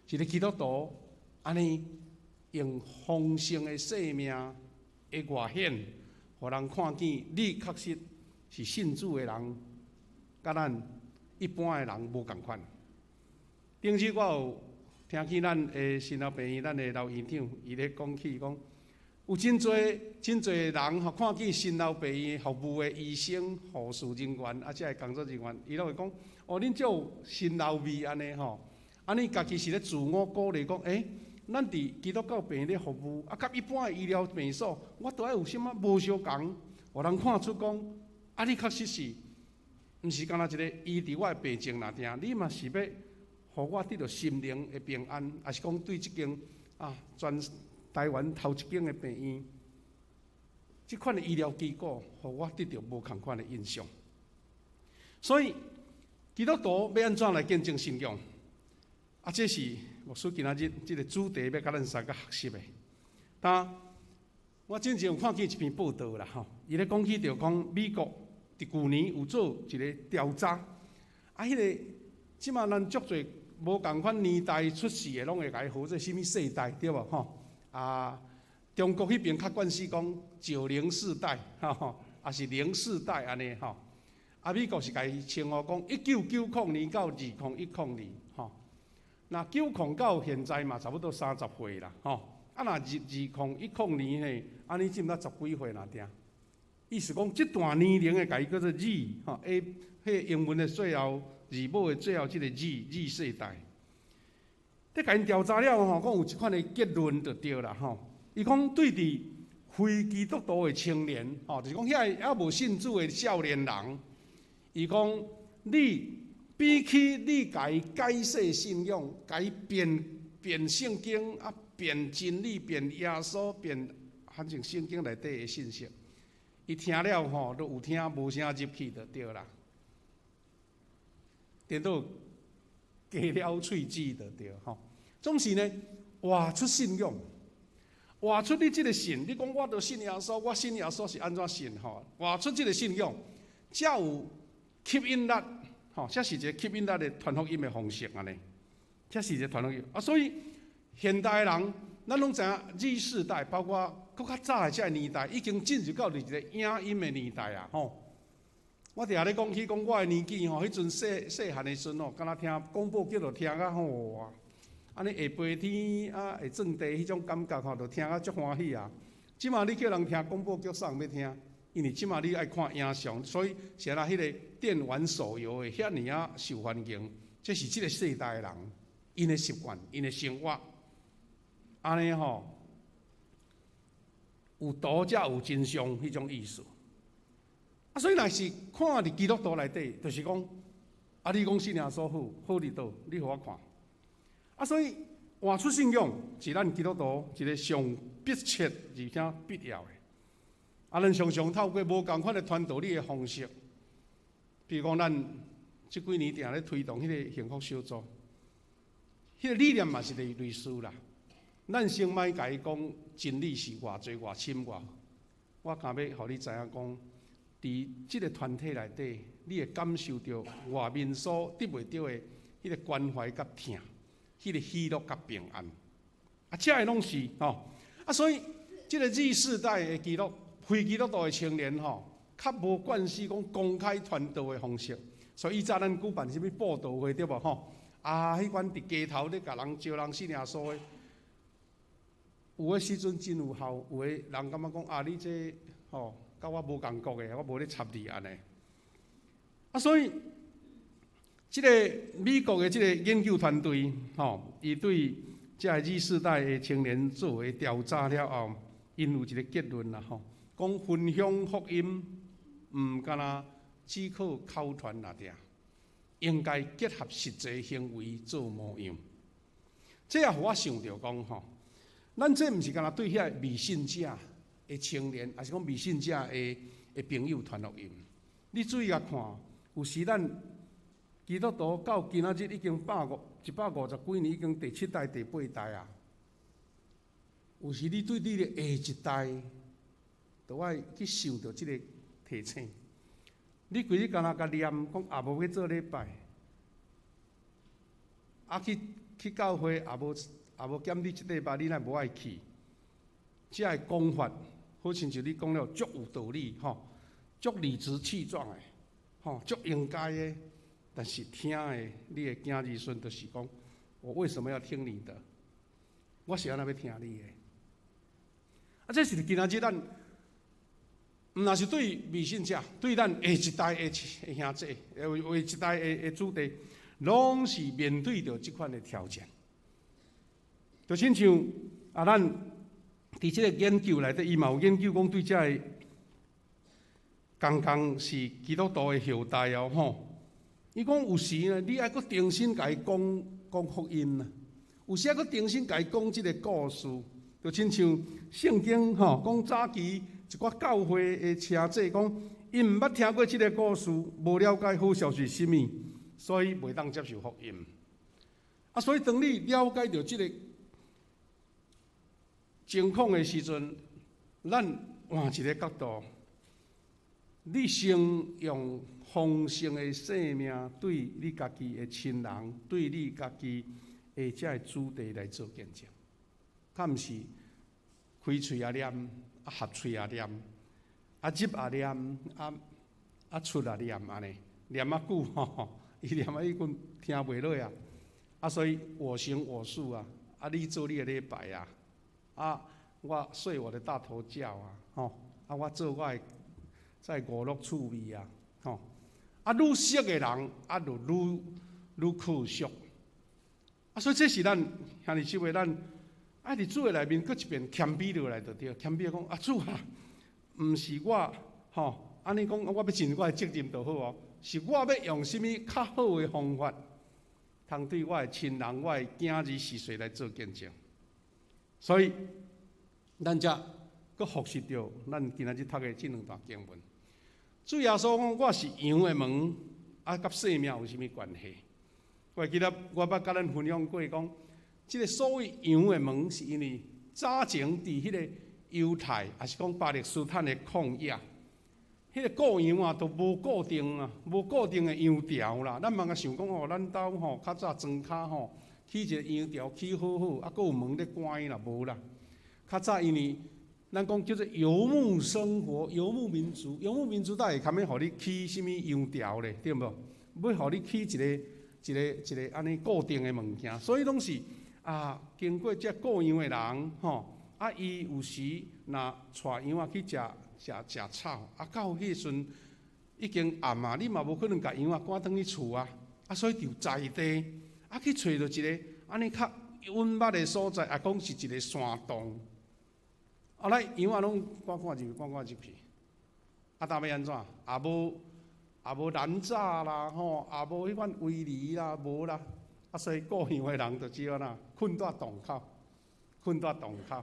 一个基督徒，按呢用豐盛的生命的外顯，予人看見你確實是信主的人，佮咱一般的人無仝款。頂次我有聽見咱的新老病院，咱的老院長伊咧講起講，有真濟真濟人吼，看見新老病院服務的醫生、護士人員，啊，這个工作人員，伊攏會講：哦，恁足有新老味按呢吼，按呢家己是咧自我鼓勵講，欸，咱佇基督教病院咧服務，啊，佮一般的醫療病所，我都愛有啥物無相仝，予人看出講，啊，你確實是，毋是干焦一个醫治我的病症爾爾，你嘛是欲予我得著心靈的平安，抑是講對這間啊，全台灣頭一間的病院，這款的醫療機構，予我得著無仝款的印象。所以，基督徒欲按怎來見證信仰？啊，這是牧師今仔日這个主題欲共咱三個學習的。但我之前有看見一篇報道啦，吼，伊咧講起著講美國佇舊年有做一个調查，啊，彼个這馬咱足濟無仝款年代出世的，攏會共伊號做啥物世代，對無吼？啊，中國彼爿較慣勢講90世代，吼，抑是0世代按呢吼。啊，美國是共伊稱呼講1990年到2010年，吼。若九零到現在嘛，差不多30歲啦，吼。啊，若2010年嘿，按呢這毋才十幾歲爾爾。意思講，這段年齡的共伊叫做 Z，吼，A，彼个英文的最後字母的最後這个 Z，Z 世代。咧共𪜶調查了吼，講有一款的結論就對啦吼。伊講對佇非基督徒的青年，吼，就是講遐个猶無信主的少年人，伊講你比起你共伊解釋信仰，共伊辯辯聖經啊，辯真理，辯耶穌，辯反正聖經內底的信息，伊聽了吼，都有聽無啥入去就對啦。顛倒雞了喙舌就對吼。總是呢，活出信仰，活出你這个信。你講我著信耶穌，我信耶穌是按怎信吼？活出這个信仰，才有吸引力，吼，這是一个吸引力的傳福音的方式按呢。這是一个傳福音啊，所以現代人，咱攏知影 Z 世代，包括閣較早的這个年代，已經進入到一个影音的年代啊，吼。我定咧講起講我的年紀吼，彼陣細細漢的時陣吼，敢若聽廣播劇就聽甲吼哇，按呢下飛天啊會轉地彼種感覺吼，就聽甲足歡喜啊。這馬你叫人聽廣播劇，啥人欲聽？因為這馬你愛看影像，所以現在彼个電玩手遊會遐爾仔受歡迎，這是這个世代的人𪜶的習慣，𪜶的生活。按呢吼，有圖才有真相彼種意思。啊，所以若是看佇基督徒內底，就是講，啊，你講信耶穌好，好佇佗，你予我看。啊，所以活出信仰是咱基督徒一个上迫切而且必要的。啊，咱常常透過無仝款的傳道理的方式，比如講咱這幾年定咧推動彼个幸福小組，彼个理念嘛是類類似啦。咱先莫共伊講真理是偌濟偌深偌，我敢欲予你知影講，佇這个團體內底，你會感受著外面所得袂著的彼个關懷佮疼，彼个喜樂佮平安。啊，這个攏是吼。啊，所以這个 Z 世代的基督非基督徒的青年吼，較無慣勢講公開傳道的方式，所以以前咱舉辦啥物佈道會對無吼？啊，彼款佇街頭咧共人招人信耶穌的，有的時陣真有效，有的人感覺講啊，你這吼，佮我無仝國的，我無咧插你按呢。啊，所以這个美國的這个研究團隊吼，伊對這个 Z 世代的青年做的調查了後，𪜶有一个結論啦吼，講分享福音，毋干焦只靠口傳爾爾，應該結合實際行為做模樣。這也予我想著講吼，咱這毋是干焦對遐未信者的青年，抑是講未信者的朋友傳福音。你注意共看，有時咱基督徒到今仔日已經150幾年，已經第七代、第八代啊。有時你對你的下一代，都愛去想著這個提醒。你規日干焦共念，講也無欲做禮拜，啊去教會也無減你一塊肉，你若無愛去？這个講法，好親像你講了足有道理吼，足理直氣壯的，吼，足應該的。但是聽的，你的囝兒孫就是講，我為什麼要聽你的？我是按怎欲聽你的？啊，這是今仔日咱，毋若是對未信者，對咱下一代的兄弟，下一代的子弟，攏是面對著這款的挑戰。就親像啊，咱佇這個研究內底，伊嘛有研究講對這个仝仝是基督徒的後代哦，吼。伊講有時呢，你愛閣重新共伊講講福音啊，有時愛閣重新共伊講這個故事，就親像聖經吼講早期一寡教會的車子講，𪜶毋捌聽過這个故事，無了解好消息是啥物，所以袂當接受福音。啊，所以當你了解著這个情況的時陣，咱換一个角度，你先用豐盛的生命對你家己的親人，對你家己的這个子弟來做見證，較毋是開喙也念，啊合喙也念，啊入也念，啊出也念按呢，念啊久吼，伊念啊已經聽袂落啊，啊所以我行我素啊，啊你做你的禮拜啊，啊我睡我的大頭覺啊，吼，啊我做我的在娛樂趣味啊，吼，啊愈熟的人啊就愈愈可惜，啊所以這是咱兄弟姊妹咱愛佇主的內面，閣一遍謙卑落來就對，謙卑講啊主啊，毋是我吼，按呢講我欲盡我的責任就好哦，是我欲用啥物較好的方法，通對我的親人、我的囝兒子婿來做見證。所以，咱才閣復習著咱今仔日讀的這兩段經文。主耶穌講：我是羊的門，啊，佮生命有啥物關係？我會記得我捌佮咱分享過，講這个所謂羊的門，是因為早前佇彼个猶太，抑是講巴勒斯坦的曠野，彼个顧羊啊，都無固定啊，無固定的羊牢啦。咱嘛會想講吼，咱兜吼較早莊跤吼，起一个羊牢起好好，啊，閣有門咧關啦，無啦。較早因為咱講叫做游牧生活、游牧民族，游牧民族哪會堪欲予你起啥物羊牢咧，對無？欲予你起一个、一个、一个按呢固定的物件，所以攏是啊，經過這顧羊的人吼，啊，伊有時若帶羊仔去食食食草，啊，到彼時陣已經暗啊，你嘛無可能共羊仔趕轉去厝啊，啊，所以就在地啊去揣著一个按呢較隱密的所在，啊，講是一个山洞。啊，來羊仔攏趕趕入去，趕趕入去。啊，當欲按怎？也無欄柵啦，吼，也無彼款圍籬啦，無啦。啊，所以顧羊的人就只好哪，睏佇洞口，睏佇洞口。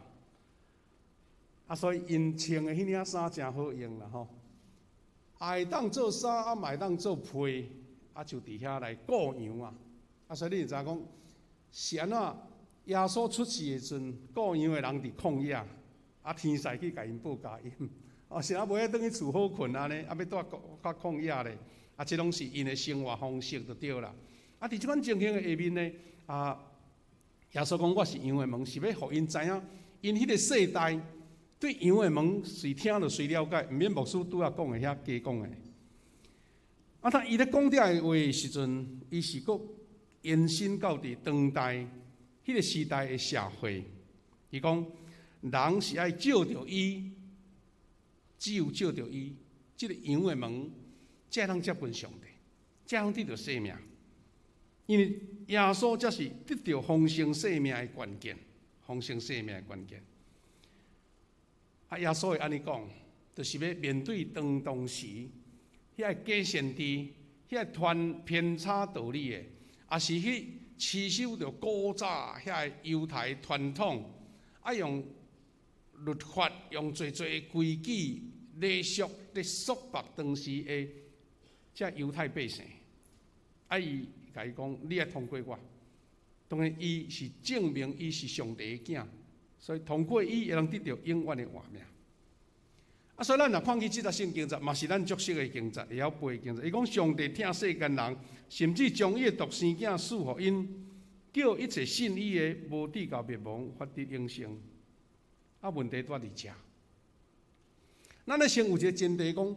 啊，所以𪜶穿的彼領衫誠好用啦，吼。也會當做衫，啊，嘛會當做被，啊，就佇遐來顧羊啊。啊，所以你會知影講，是按怎？耶穌出世的時陣，顧羊的人佇曠野。啊，天使去共𪜶報佳音，哦，是啊，無愛轉去厝好睏按呢，啊，欲蹛較曠野咧，啊，這攏是𪜶的生活方式就對啦。啊，佇這款情形的下面呢，啊，耶穌講我是羊的門，是欲予𪜶知影，𪜶彼个世代對羊的門隨聽就隨了解，毋免牧師拄仔講的遐加講的。啊，當伊咧講這个話的時陣，伊是閣延伸到佇當代彼个時代的社會，伊講。人是愛藉著伊，只有藉著伊，這个羊的門，才會當接近上帝，才會當得著生命。因為耶穌才是得著豐盛生命的關鍵，豐盛生命的關鍵。啊，耶穌會按呢講，就是欲面對當當時遐個假先知、遐個傳偏差道理的，也是去持守著古早遐個猶太傳統，啊用律法、用濟濟規矩禮俗咧束縛當時的這猶太百姓。啊，伊共伊講：你愛通過我。當然，伊是證明伊是上帝的囝，所以通過伊會通得著永遠的活命。啊，所以咱若看起這節聖經節，嘛是咱足熟的經節，會曉背的經節。伊講上帝疼世間人，甚至將伊的獨生囝賜予𪜶，叫一切信伊的，無致到滅亡，反得永生。啊，問題蹛佇遮。咱咧先有一個前提講，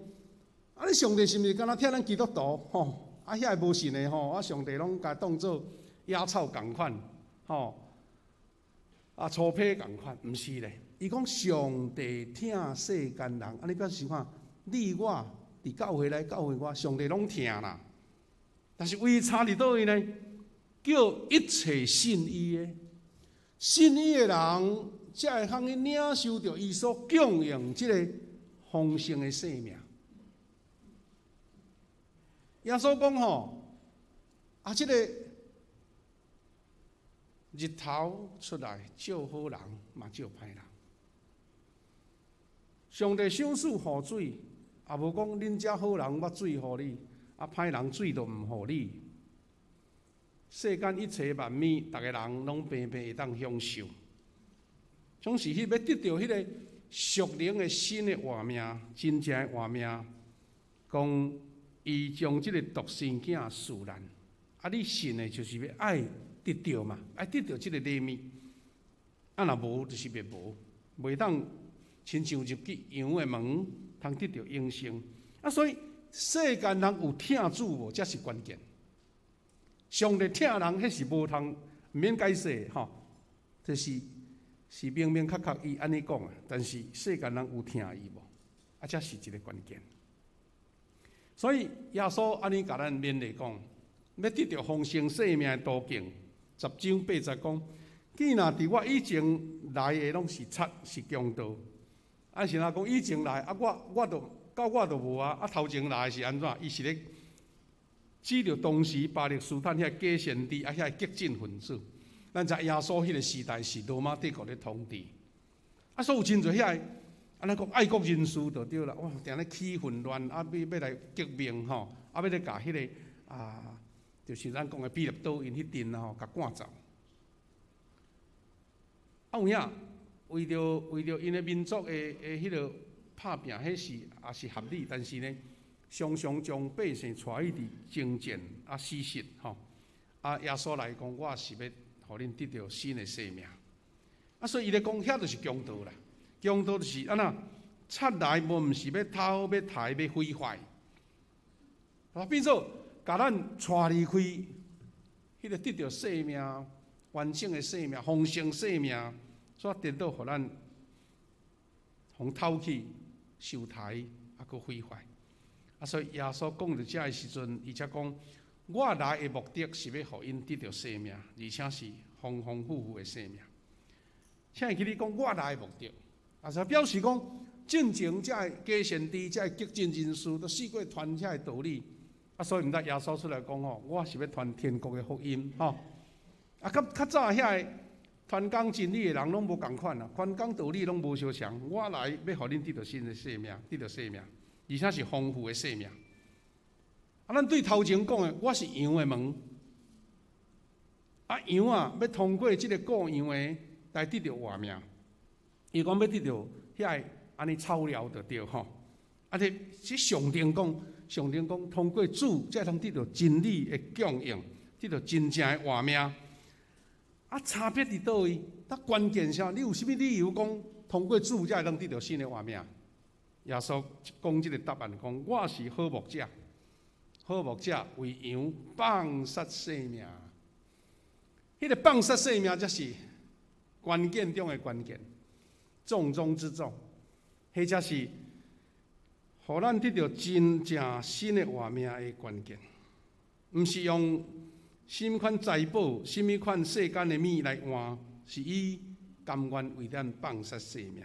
啊，你上帝是毋是敢若疼咱基督徒？吼，啊，遐个無信的吼，啊，上帝攏共當做野草仝款，吼，啊，粗坯仝款，毋是咧。伊講上帝疼世間人，按呢表示看，你我佇教會內、教會外，上帝攏疼啦。但是唯差佇佗位呢？叫一切信伊的、信伊的人，才會通去領受著伊所供應這个豐盛的生命。耶穌講吼，啊，這个日頭出來照好人，嘛照歹人。上帝賞賜雨水，也無講恁遮好人我水予你，啊歹人水都毋予你。世間一切萬物，逐个人攏平平會當享受。總是彼欲得著彼个屬靈的新的活命，真正的活命，講伊將這个獨生囝賜咱，啊，你信的就是欲愛得著嘛，愛得著這个禮物。啊，若無就是滅無，袂當親像入去羊的門，通得著永生。啊，所以世間人有疼主無，這是關鍵。上帝疼人，彼是無通毋免解釋吼，這是是明明確確伊按呢講啊。但是世間人有疼伊無？啊，這是一个關鍵。所以耶穌按呢共咱勉勵講，欲得著豐盛生命的途徑，10章8節講，既若佇我以前來的攏是賊是強盜，啊是若講以前來啊，我我都到我都無啊，啊頭前來的是按怎？伊是咧指著當時巴勒斯坦遐假先知啊，遐激進分子。咱知耶穌彼个時代是羅馬帝國咧統治，啊，所以有真濟遐個，按呢講愛國人士就對啦，哇，定咧起混亂，啊，欲欲來革命吼，啊，欲來共彼个啊，就是咱講的彼立多𪜶彼陣吼，共趕走。啊有影，為著為著𪜶的民族的的彼个拍拚，彼是也是合理，但是呢，常常將百姓帶去佇征戰啊死實吼。啊，耶穌來講，我是欲予恁得著新的生命。啊，所以伊咧講，遐就是強盜啦。強盜就是按怎？賊來無毋是欲偷、欲刣、欲毀壞，啊，變做共咱帶離開彼个得著生命、完整的生命、豐盛生命，煞顛倒予咱予偷去、受刣，啊，閣毀壞。啊，所以耶穌講到遮的時陣，伊才講：我來的目的是欲予𪜶得著生命，而且是豐豐富富的生命。請會記你講我來的目的，啊，就表示講進前遮个假先知、遮个激進人士都四處傳遮个道理。啊，所以毋知耶穌出來講吼，我是欲傳天國的福音吼。啊，較較早遐个傳講真理的人攏無仝款啊，傳講道理攏無相像。我來欲予恁得著新的生命，得著生命，而且是豐富的生命。啊，咱對頭前講的，我是羊的門。啊，羊啊，欲通過這个顧羊的來得著活命。伊講欲得著遐个按呢草料就對吼。啊，這是上頂講，上頂講通過主才會通得著真理的供應，得著真正的活命。啊，差別佇佗位？啊，關鍵是你有啥物理由講通過主才會通得著新的活命？耶穌講這个答案，講我是好牧者，好牧者為羊放捨性命。彼个放捨性命才是關鍵中的關鍵，重中之重。彼才是予咱得著真正新的活命的關鍵，毋是用啥物款財寶、啥物款世間的物來換，是伊甘願為咱放捨性命。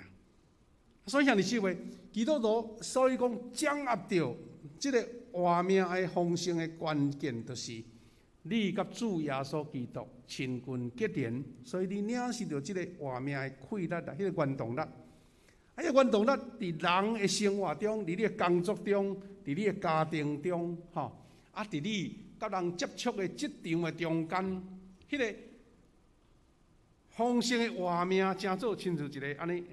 所以兄弟姊妹，基督徒所以講掌握著這个活命的豐盛的關鍵，就是你佮主耶穌基督親近結連，所以你領受著這个活命的氣力啊，彼个原動力。啊，彼個原動力佇人的生活中，佇你的工作中，佇你的家庭中，吼，啊，佇你佮人接觸的職場的中間，彼个豐盛的活命，成做親像一个按呢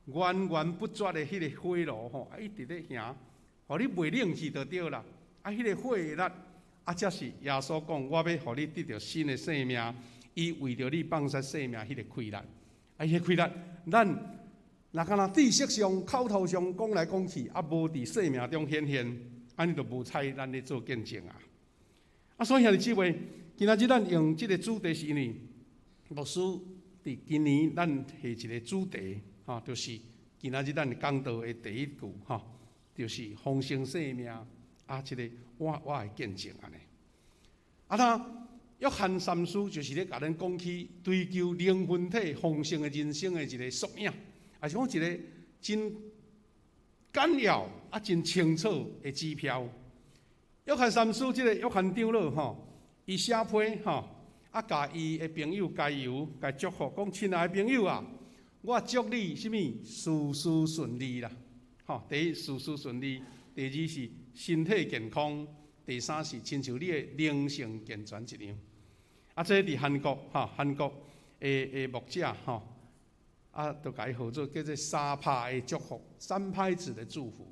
源源不絕的彼个火爐吼，啊，一直咧行，予你袂冷去就對啦。啊，彼个火力，啊，才是耶穌講，我欲予你得著新的生命，伊為著你放捨性命，彼个氣力，啊，彼个氣力，咱若干焦知識上、口頭上講來講去，啊，無佇生命中顯現，按呢就無彩咱咧做見證啊。啊，所以兄弟姊妹，今仔日咱用這个主題是因為牧師佇今年咱下一个主題，吼，就是今仔日咱講道的第一句，吼，就是豐盛生命，啊，這个我的見證按呢。啊，那約翰三書就是咧共咱講起追求靈魂體豐盛的人生的一个縮影，也是講一个真簡要啊，真清楚的指標。約翰三書這个約翰長老吼，伊寫批吼，啊，共伊的朋友該猶，共祝福，講親愛的朋友啊，我祝你啥物事事順利啦，吼，第一事事順利，第二是身體健康，第三是親像你的靈性健全一樣。啊，這佇韓國吼，韓國的牧者吼，啊，就共伊號做叫做三拍的祝福，三拍子的祝福。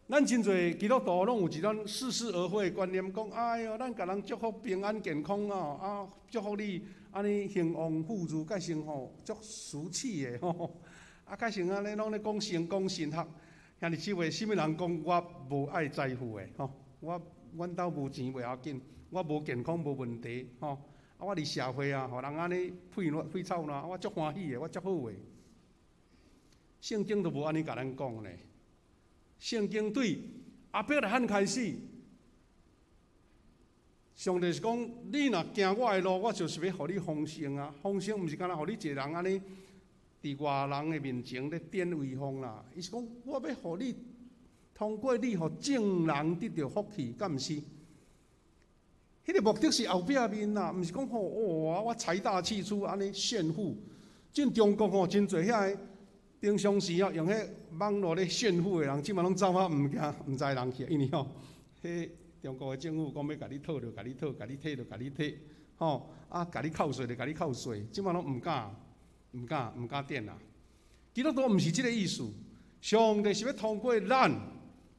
咱真濟基督徒攏有一種似是而非的觀念，講哎喲，咱共人祝福平安健康哦，啊，祝福你按呢興旺富足，蓋成吼足俗氣的吼，啊，蓋成按呢攏咧講成功神學，兄弟姊妹，啥物人講我無愛在乎的吼，我阮兜無錢袂要緊，我無健康無問題吼，啊，我佇社會啊，予人按呢屁屁臭爛，我足歡喜的，我足好的。聖經都無按呢共咱講咧。聖經對亞伯拉罕開始，上帝是講：你若行我的路，我就是欲予你豐盛啊！豐盛毋是干焦予你一个人按呢，佇外人的面前咧展威風啦。伊是講，我欲予你通過你，予眾人得著福氣，敢毋是？彼个目的是後壁面啦，毋是講吼哇，我財大氣粗按呢炫富。這中國吼真濟遐个。平常時哦，用彼網路咧炫富的人，這馬攏走啊，毋驚毋知人去，因為吼，彼中國的政府講欲共你討就共你討，共你提就共你提，吼啊，共你扣稅就共你扣稅，這馬攏毋敢，毋敢，毋敢展啊。基督徒毋是這个意思，上帝是欲通過咱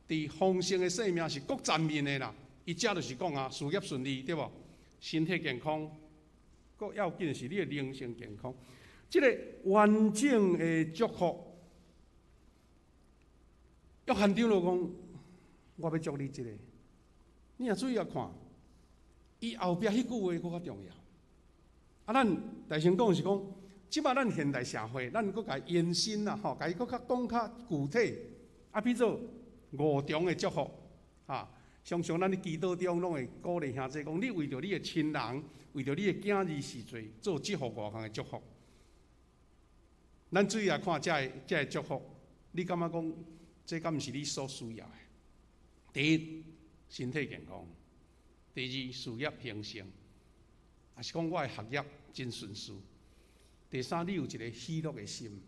佇豐盛的生命是各層面的啦。伊遮就是講啊，事業順利對無？身體健康，閣要緊是你的靈性健康。這个完整的祝福，約翰長老講，我欲祝你這个，你若注意來看，伊後壁彼句話閣較重要。啊，咱大聲講是講，這擺咱現代社會，咱閣共延伸啦，吼，共伊閣較講較具體。啊，比做五重的祝福，啊，常常咱佇祈禱中攏會鼓勵兄弟講，你為著你的親人，為著你的囝兒時陣，做這五項的祝福。咱注意來看這个這个祝福，你感覺講這敢毋是你所需要的？第一，身體健康；第二，事業興盛，抑是講我的學業真順遂；第三，你有一个喜樂的心，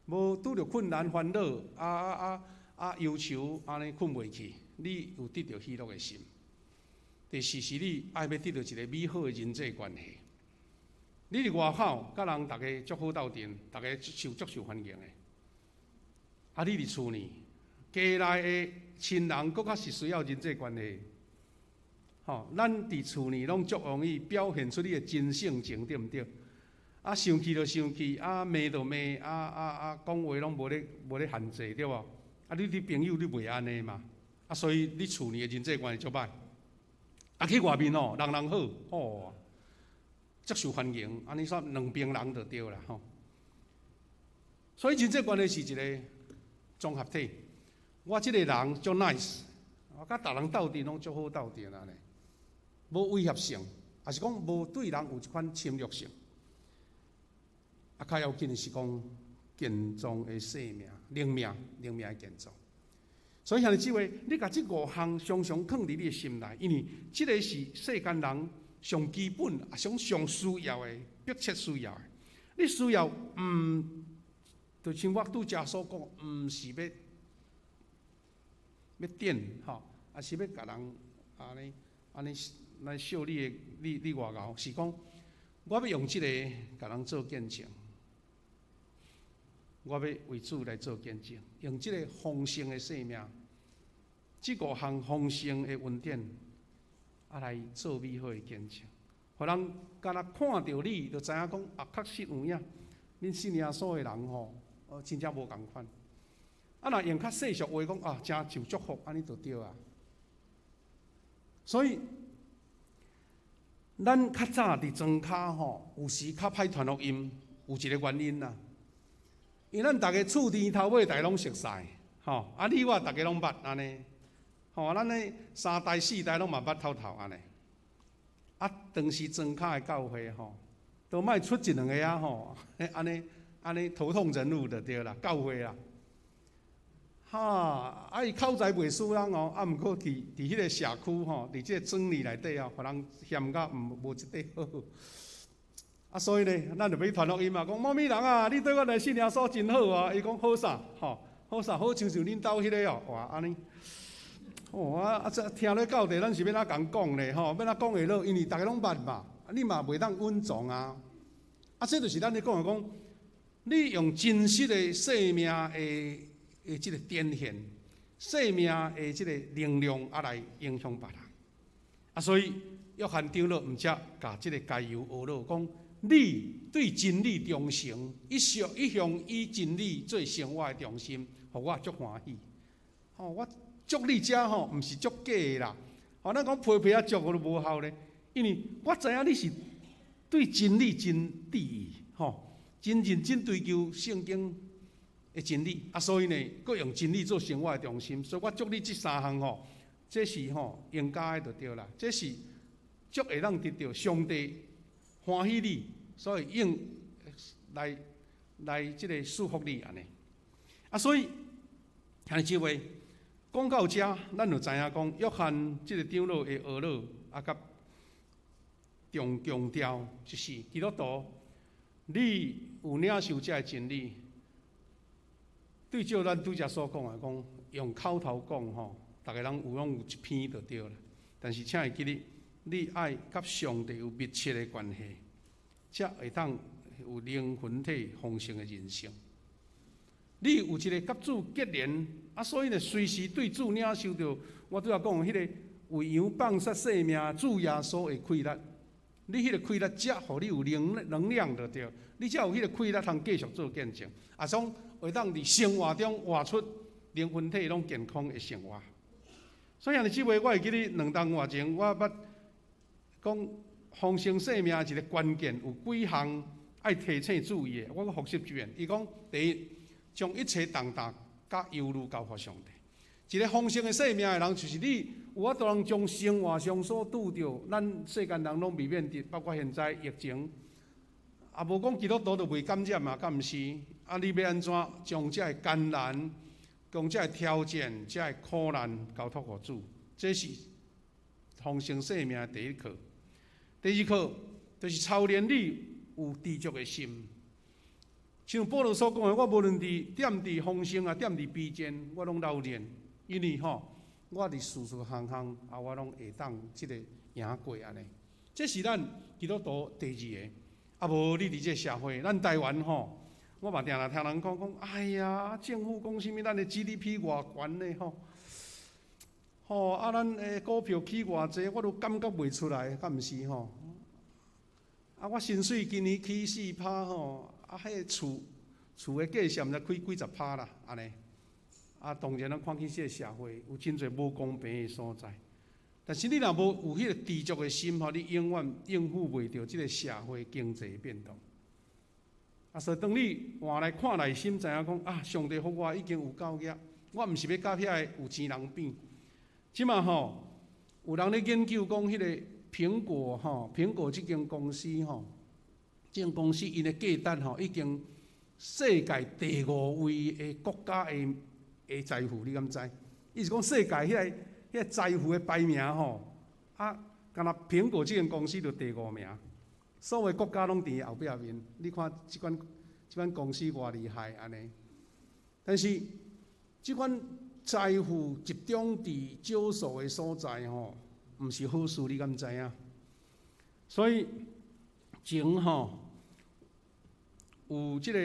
無拄著困難煩惱啊啊啊啊憂愁，按呢睏袂去，你有得著喜樂的心；第四是你愛欲得著一个美好的人際關係。你佇外口佮人逐家足好鬥陣，逐家受足受歡迎的。啊，你佇厝呢，家內的親人閣較是需要人際關係。吼，咱佇厝呢攏足容易表現出你的真性情，對毋對？啊，生氣就生氣，啊罵就罵，啊啊啊，講話攏無咧限制，對無？啊，你佇朋友你袂按呢嘛？啊，所以你厝呢的人際關係足歹。啊，去外面哦，人人好，吼。足受歡迎，按呢煞兩邊人就對啦吼。所以人際關係是一个綜合體。我這个人足 nice，我佮逐人鬥陣攏足好鬥陣按呢，無威脅性，抑是講無對人有一款侵略性。啊，較要緊的是講，健壯的生命、靈命、靈命的健壯。所以兄弟姊妹，你共這五項常常囥佇你的心內，因為這个是世間人上基本、也上上需要的、迫切需要的。你需要，就像我拄才所講，毋是欲欲展吼，抑是欲共人按呢按呢來笑你的，你你偌𠢕，是講我欲用這个共人做見證，我欲為主來做見證，用這个豐盛的生命，這五項豐盛的恩典，啊來做美好的見證，予人敢若看著你，就知影講啊，確實有影，恁信耶穌的人吼，真正無仝款。啊，若用較世俗話講啊，真受祝福，按呢就對啊。所以，咱較早佇莊跤吼，有時較歹傳福音，有一个原因啦。因為咱逐个厝甜頭尾，逐个攏熟似，吼，啊，你我逐个攏捌按呢，吼，咱呢三代四代攏嘛捌透透按呢。啊，當時莊跤的教會吼，都莫出一兩个啊吼，按呢按呢頭痛人物就對啦，教會啦。哈，啊伊口才袂輸人哦，啊毋過佇佇彼个社區吼，佇這个莊里內底哦，予人嫌甲毋無一塊好。啊，所以呢，咱就欲傳福音嘛，講某咪人啊，你對我來信耶穌真好啊。伊講好啥？吼，好啥？好親像恁兜彼个哦，哇，按呢，哦啊啊！這聽咧到底，咱是欲按怎共講咧？吼，欲按怎講會落？因為逐个攏捌嘛，你嘛袂當隱藏啊。啊，這就是咱咧講的講，你用真實的生命的的這个展現，生命的這个能量啊，來影響別人。啊，所以約翰長老毋才共這个該猶呵咾講，你對真理忠誠，一向一向以真理做生活的中心，予我足歡喜。吼，我祝你遮吼，毋是祝假的啦。吼，咱講皮皮仔祝我都無效咧，因為我知影你是對真理真致意，吼，真認真追求聖經的真理，啊，所以呢，閣用真理做生活的中心，所以我祝你這三項吼，這是吼應該的就對啦，這是足會當得著上帝歡喜你，所以應來來這个祝福你按呢。啊，所以兄弟姊妹講到遮，咱就知影講，約翰這个長老的呵咾啊，佮重強調，就是基督徒，你有領受這个真理。對照咱拄才所講的，講用口頭講吼，逐个人有攏有一篇就對啦。但是請會記得，你愛佮上帝有密切的關係，才會當有靈魂體豐盛的人生。你有一个佮主結連，啊，所以呢，隨時對主領受著我拄才講彼个為羊放捨性命，主耶穌的氣力。你彼个氣力才予你有能能量就對，你才有彼个氣力通繼續做見證，啊，總會當佇生活中活出靈魂體攏健康的生活。所以兄弟姊妹，我會記得兩冬外前，我捌講豐盛生命一个關鍵有幾項愛提醒注意的，我閣複習一遍。伊講第一，將一切重擔佮憂慮交予上帝。一个豐盛的生命的人，就是你有法度通將生活上所拄著，咱世間人攏未免得，包括現在疫情，也無講基督徒就袂感染嘛，敢毋是？啊，你欲按怎將這个艱難、將這个挑戰、這个苦難交託予主？這是豐盛生命的第一課。第二課就是操練你有知足的心。像保羅所講的，我無論佇踮佇豐盛啊，踮佇卑賤，我攏老練，因為吼，我佇事事項項啊，我攏會當這个贏過按呢。這是咱基督徒第二个。啊，無你佇這个社會，咱台灣吼，我嘛定定聽人講講，哎呀，政府講啥物，咱的 GDP 偌懸咧吼，吼啊，咱的股票起偌濟，我都感覺袂出來，敢毋是吼？啊，我薪水今年起4%吼，啊，彼个厝厝的價錢毋知起幾十趴啦，按呢。啊，當然咱看見這个社會有真濟無公平的所在，但是你若無有彼个知足的心吼，你永遠應付袂著這个社會經濟變動。啊，所以當你換來看內心，知影講啊，上帝予我已經有夠額，我毋是欲佮遐个有錢人比。這馬吼，有人咧研究講，彼个蘋果吼，蘋果這間公司吼，這間公司𪜶的價值吼已經世界第五位的國家的財富，你敢知？伊是講世界彼個財富的排名吼，啊，敢若蘋果這間公司就第五名，所有國家攏佇伊後壁面。你看這款公司偌厲害按呢？但是這款財富集中佇少數的所在吼，毋是好事，你敢知影？所以前吼有這個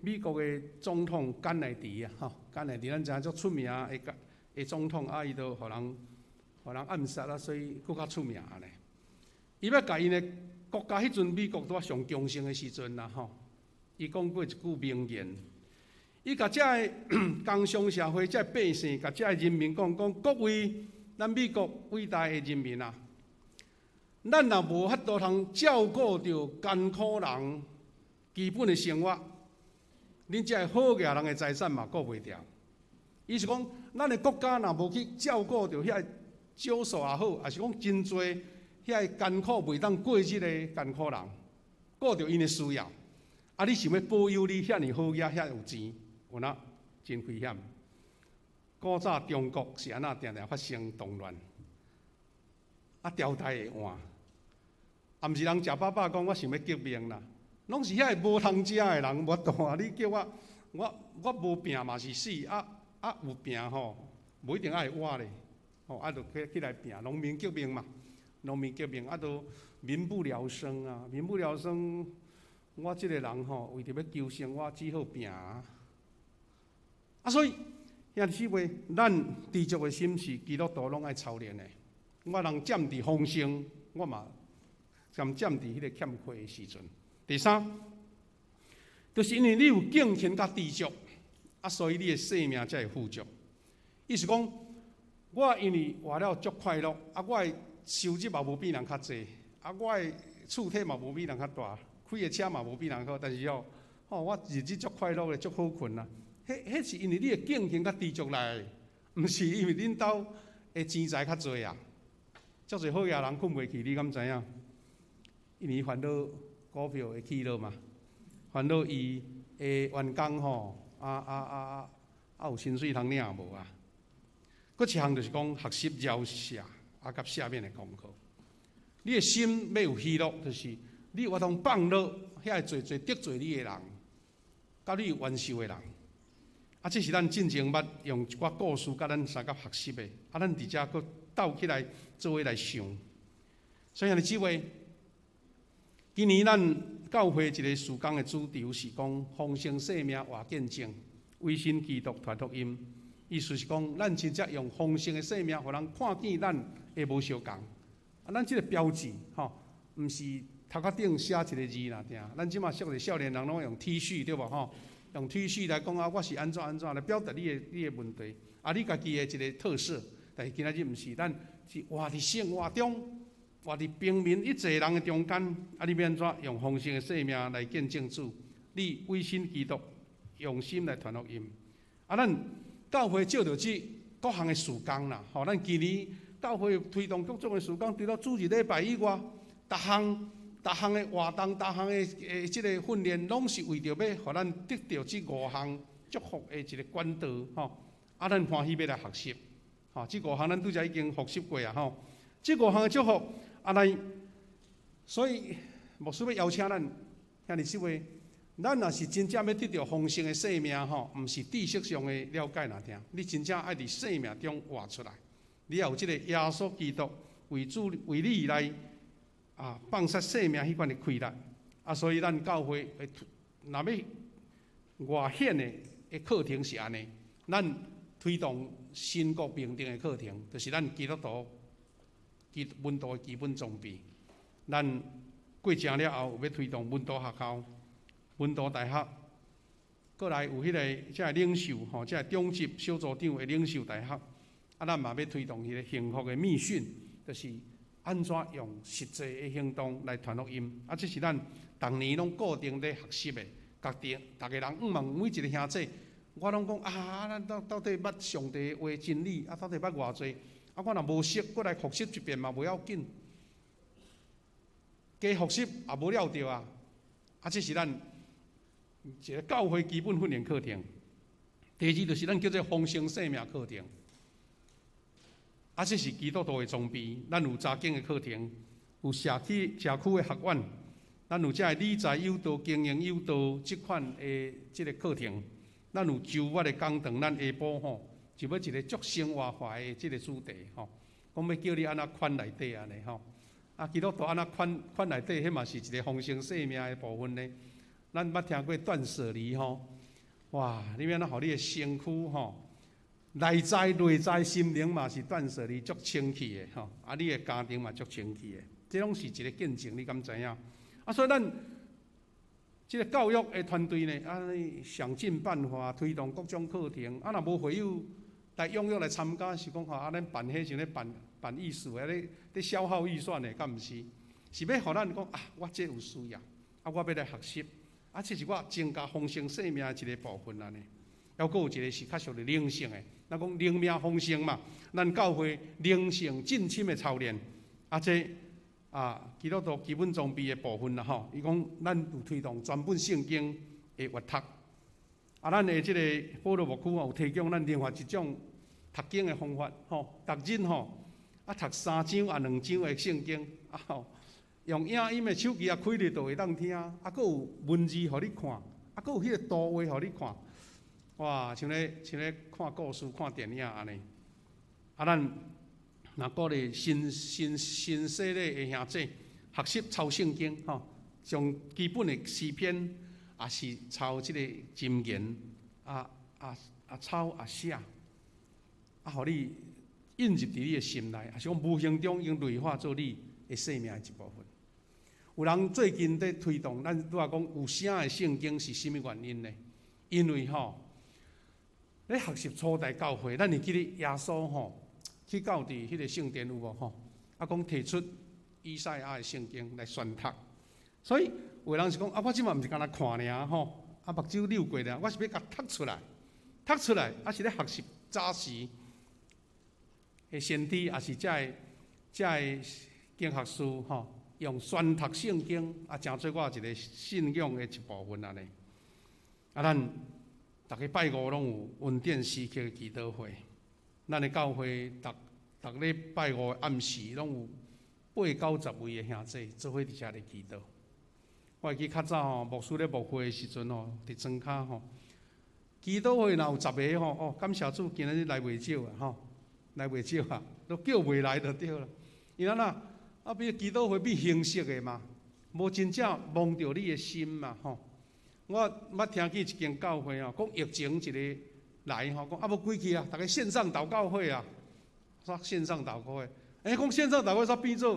美國的總統甘乃迪啊，吼，甘乃迪咱知影足出名的總統啊，伊都予人暗殺啊，所以閣較出名按呢。伊欲共𪜶的國家彼陣美國拄仔上強盛的時陣啦，吼，伊講過一句名言，伊共遮个工商社會遮百姓，共遮个人民講講，各位咱美國偉大的人民啊，咱若無法度通照顧著艱苦人基本的生活，恁遮个好額人的財產嘛顧袂牢。伊是講，咱的國家若無去照顧著遐少數也好，抑是講真濟遐個艱苦袂當過日的艱苦人，顧著𪜶的需要，啊，你想欲保有你遐爾好額，遐有錢，有哪真危險。古早中國是按怎定定發生動亂，啊，朝代會換，啊，毋是人食飽飽講我想欲革命啦，攏是遐個無通食的人無法度啊！你叫我，我無拼嘛是死，啊啊有拼吼，無一定愛活咧，吼啊，就起來拼，農民革命嘛，農民革命啊，都民不聊生啊，民不聊生，我這個人吼，為著欲求生，我只好拼啊。啊，所以兄弟姊妹，咱知足的心是基督徒攏愛操練的。我人踮佇豐盛，我嘛兼踮佇彼個欠缺的時陣。第三，就是因為你有敬虔佮知足，啊，所以你的生命才會富足。意思講，我因為活了足快樂，啊，我的收入嘛無比人較濟，啊，我的厝體嘛無比人較大，開的車嘛無比人好，但是哦，吼，我日子足快樂的，足好睏啊。彼是因為你的敬虔佮知足來的，毋是因為恁兜的錢財較濟啊。足濟好額人睏袂去，你敢知影？因為煩惱股票會起落嘛，煩惱伊的員工吼，啊啊啊啊啊有薪水通領無啊？閣一項就是講學習饒赦啊，佮赦免的功課。你的心欲有喜樂，就是你有法通放落遐個濟濟得罪你的人，佮你有冤仇的人。啊，這是咱進前捌用一寡故事佮咱相佮學習的。啊，咱佇遮閣鬥起來做伙來想。所以兄弟姊妹，今年咱教會一個事工的主題是講豐盛生命活見證，委身基督傳福音。意思是講，咱真正用豐盛的生命，予人看見咱的無相仝。啊，咱這個標誌吼，毋是頭殼頂寫一個字爾定。咱這馬識的少年人攏用 T 恤對無吼？用 T 恤來講啊，我是按怎按怎來表達你的問題，啊，你家己的一個特色。但是今仔日毋是，咱是活佇生活中，活佇平民一濟人的中間，啊，你欲按怎用豐盛的生命來見證主？你委身基督，用心來傳福音。啊，咱教會借著這各項的事工啦，吼，咱今年教會推動各種的事工，除了主日禮拜以外，逐項逐項的活動、逐項的這個訓練，攏是為著欲予咱得著這五項祝福的一個管道，吼。啊，咱歡喜欲來學習，吼，這五項咱拄才已經複習過啊，吼。這五項的祝福，啊，咱所以牧師欲邀請咱兄弟姊妹，咱若是真正欲得著豐盛的生命，吼，毋是知識上的了解爾定，你真正愛佇生命中活出來，你也有這個耶穌基督為主為你來啊放捨生命彼款的氣力，啊，所以咱教會會若欲外顯的課程是按呢，咱推動神國命定的課程，就是咱基督徒基門徒的基本裝備。咱過正了後，有欲推動門徒學校、門徒大學，閣來有彼個遮個領袖吼，遮個中級小組長的領袖大學，啊，咱嘛欲推動彼個幸福的秘訓，就是按怎用實際的行動來傳福音。啊，這是咱逐年攏固定咧學習的。家己逐个人向望每一個兄弟，我攏講啊，咱到底捌上帝話真理，啊，到底捌偌濟？啊，我若無識，閣來復習一遍嘛，無要緊。加復習也無了著啊！啊，這是咱一个教會基本訓練課程。第二就是咱叫做豐盛生命課程。啊，這是基督徒的裝備，咱有查經的課程，有社區社區的學院，咱有這个理財有道、經營有道這款的這個課程，咱有周末的講堂，咱下晡吼就欲一個足生活化的這個主題吼，講欲叫你按怎款內底按呢吼，啊，基督徒按怎款款內底，彼嘛是一個豐盛生命的部分呢。咱捌聽過斷捨離吼，哇！你欲按怎予你的身軀吼，內在內在心靈嘛是斷捨離足清氣的吼，啊，你的家庭嘛足清氣的，這攏是一個見證，你敢知影？啊，所以咱這個教育的團隊呢，按呢想盡辦法推動各種課程，啊，若無會友來踴躍來參加，是講吼，啊，咱辦彼像咧辦辦藝術的，咧咧消耗預算的，敢毋是？是欲予咱講啊，我這有需要，啊，我欲來學習。啊，這是我增加豐盛生命的一個部分按呢。猶閣有一個是較屬於靈性的，咱講靈命豐盛嘛，咱教會靈性進深的操練。啊，這啊，基督徒基本裝備的部分啦吼。伊講咱有推動全本聖經的閱讀。啊，咱的這個保羅牧區吼，有提供咱另外一種讀經的方法吼，逐日吼啊讀三章啊兩章的聖經啊吼。用影音的手機啊，開咧就會當聽，啊，閣有文字予你看，啊，閣有彼個圖畫予你看，哇，像咧像咧看故事、看電影按呢。啊，咱若鼓勵新新新洗禮的兄弟學習抄聖經，吼，從基本的詩篇，也是抄這個箴言，啊啊啊抄啊寫，啊，予你印入佇你的心內，也是講無形中已經內化做你的生命的一部分。有人最近佇推動，咱拄仔講有聲的聖經是啥物原因呢？因為吼，咧學習初代教會，咱會記得耶穌吼去到佇彼個聖殿有無吼？啊，講提出以賽亞的聖經來宣讀，所以有的人是講啊，我這馬毋是干焦看爾吼，啊目睭溜過爾，我是欲共讀出來，讀出來，啊是咧學習早時的先知，也是這个這个經學士吼。用宣讀聖經啊，成做我一個信仰的一部分按呢。啊，咱逐个拜五攏有恩典時刻的祈禱會，咱的教會逐逐禮拜五的暗時攏有八九十位的兄弟做伙佇遮咧祈禱。我會記較早吼，牧師咧牧會的時陣吼，佇莊跤吼，祈禱會若有十个吼，哦，感謝主，今仔日來袂少啊吼，來袂少啊，都叫袂來就對啦。因按怎？啊，比如祈禱會變形式的嘛，無真正摸著你的心嘛，吼。我捌聽見一間教會哦，講疫情一个來吼，講啊無規氣啊，逐家線上禱告會啊，煞線上禱告會？欸，講線上禱告會煞變做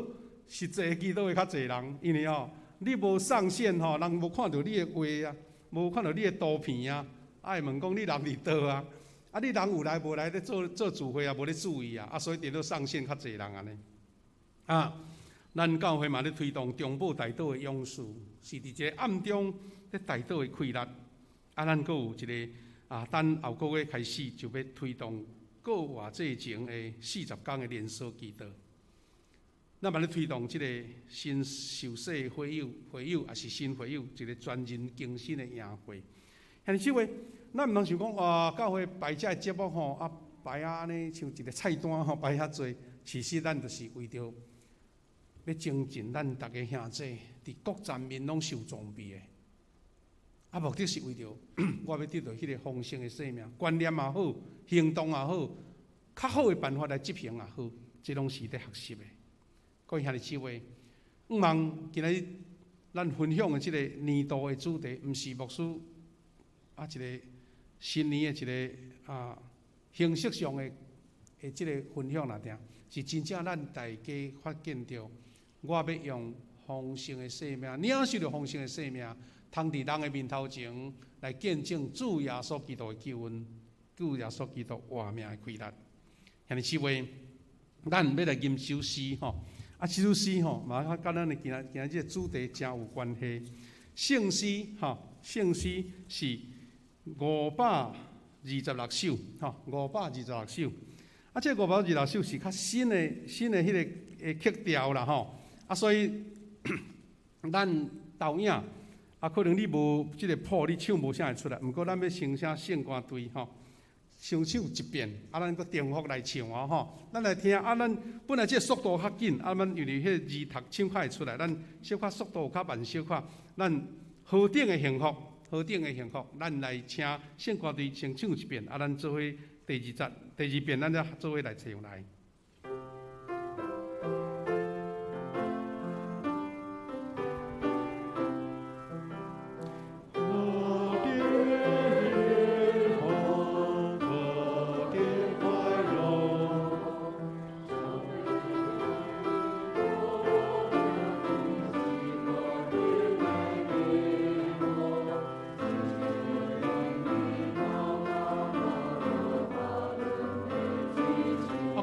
實際祈禱會較濟人，因為吼，你無上線吼，人無看著你的畫啊，無看著你的圖片啊，啊會問講你人佇佗啊？啊，你人有來無來咧做做聚會啊，無咧注意啊，啊，所以變做上線較濟人按呢。啊，咱教會嘛咧推動中保代禱的勇士，是佇這個暗中咧代禱的氣力。啊，咱閣有一個啊，等後個月開始就欲推動過活節前的40工的連鎖祈禱。咱嘛咧推動這個新受洗會友、會友，抑是新會友一個全人更新的營會。兄弟姊妹，咱毋通想講哇，教會排這个節目吼，啊排啊按呢像一個菜單吼排遐濟，其實咱就是為著欲精進咱逐家兄弟佇各層面攏受裝備的。啊，目的是為著我欲得到彼個豐盛的生命，觀念也好，行動也好，較好的辦法來執行也好，這攏是咧學習的。各位兄弟姊妹，向望今仔日咱分享的這個年度的主題，毋是牧師啊一個新年的一個啊形式上的的這個分享爾爾，是真正咱大家發現著，我欲用豐盛的生命，領受著豐盛的生命，通佇人的面頭前來見證主耶穌基督的救恩，主耶穌基督活命的氣力。兄弟姊妹，咱欲來吟首詩吼。啊，這首詩吼，嘛佮咱的今仔今仔這个主題誠有關係。聖詩吼，聖詩是526首，吼，526首。啊，這526首是較新的新的彼个的曲調啦，吼。啊，所以咱投影啊，可能你無這个譜，你唱無啥會出來。毋過咱欲先請聖歌隊吼，先唱一遍，啊，咱閣重複來唱哦吼。咱來聽啊，咱本來這个速度較緊，啊，咱因為彼个字讀唱較會出來，咱小可速度較慢小可。咱何等的幸福，何等的幸福，咱來請聖歌隊先唱一遍，啊，咱做伙第二節、第二遍，咱再做伙來唱來。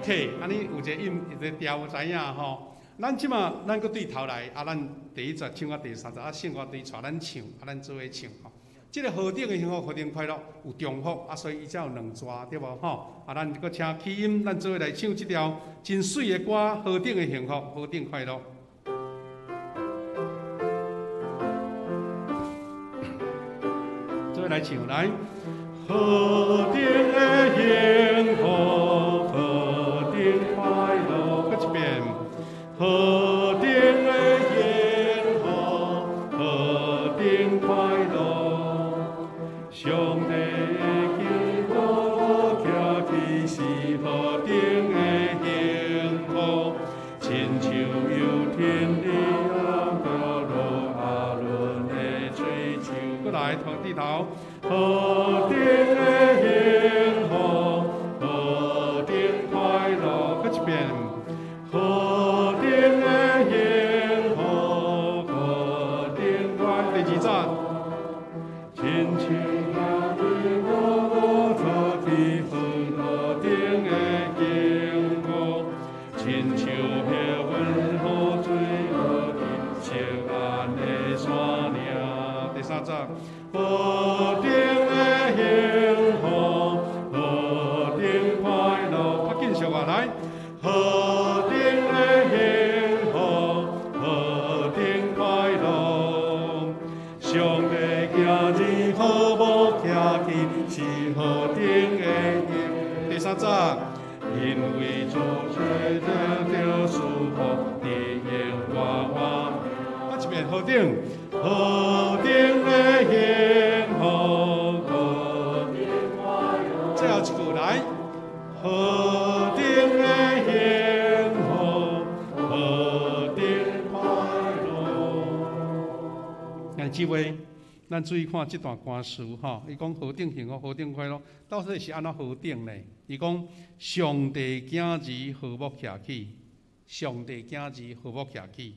OK，按呢有一个音，一个调有知影吼。咱這馬咱閣對頭來，啊，咱第一節唱到第三節，啊，聖歌隊帶咱唱，啊，咱做伙唱吼。這个何等的幸福，何等快樂，有重複，啊，所以伊才有兩逝，對無吼？啊，咱閣請起音，咱做伙來唱這條真媠的歌，何等的幸福，何等快樂。做伙來唱來，何等的幸福，何等快樂，閣一遍，何等的幸福，何等快樂，上帝的基督徛起是何等的幸福，親像猶天的亞伯羅亞倫的喙樹。閣來，頭低頭，何等的幸福，何等快樂，閣一遍，何等的幸福，何等快樂，第二節，親像亞伯羅早起何等的幸福，親像彼溫和水落伫錫安的山嶺。第三節，何等的幸福，何等快樂，較緊小可來，何等的幸福，何等快樂，上帝囝兒和睦徛起是何等的幸福。第三節，因為主垂得著賜福，伫永活活。啊，一遍何等，何等的幸福，何等快樂。最後一句來，何等的幸福，何等快樂。兄弟姊妹，咱注意看這段歌詞吼，伊講何等幸福，何等快樂，到底是按怎何等呢？伊講上帝囝兒和睦徛起，上帝囝兒和睦徛起，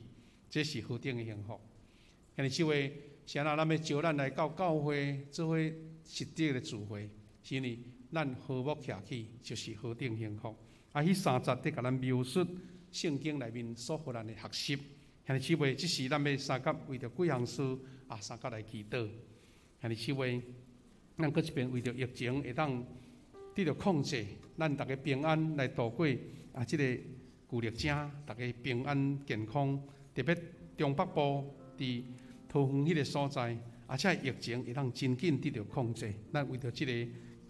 這是何等的幸福。兄弟姊妹，是按怎咱欲招咱來到教會做伙實體的聚會，是因為咱和睦徛起，就是何等幸福。啊，彼三節佇共咱描述聖經內面所予咱的學習。兄弟姊妹，這時咱欲相佮為著幾項事啊，相佮來祈禱。兄弟姊妹，咱閣一遍為著疫情會當得著控制，咱逐家平安來度過啊！這個舊曆正，逐家平安健康，特別中北部佇桃園彼个所在，啊，這疫情會當真緊得著控制。咱為著這個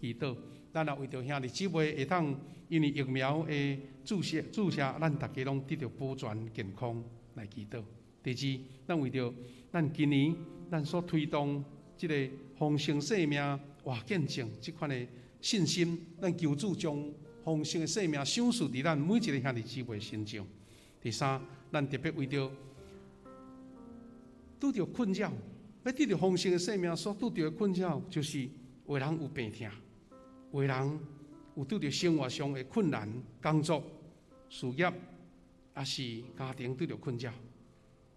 祈禱，咱也為著兄弟姊妹會當因為疫苗的注射，咱逐家攏得著保全健康來祈禱。第二，咱為著咱今年咱所推動這个豐盛生命活見證這款的信心，咱求主將豐盛的生命賞賜佇咱每一个兄弟姊妹身上。第三，咱特別為著拄著困擾，欲得著豐盛的生命所拄著的困擾，就是有的人有病痛，有的人有拄著生活上的困難，工作、事業，抑是家庭拄著困擾。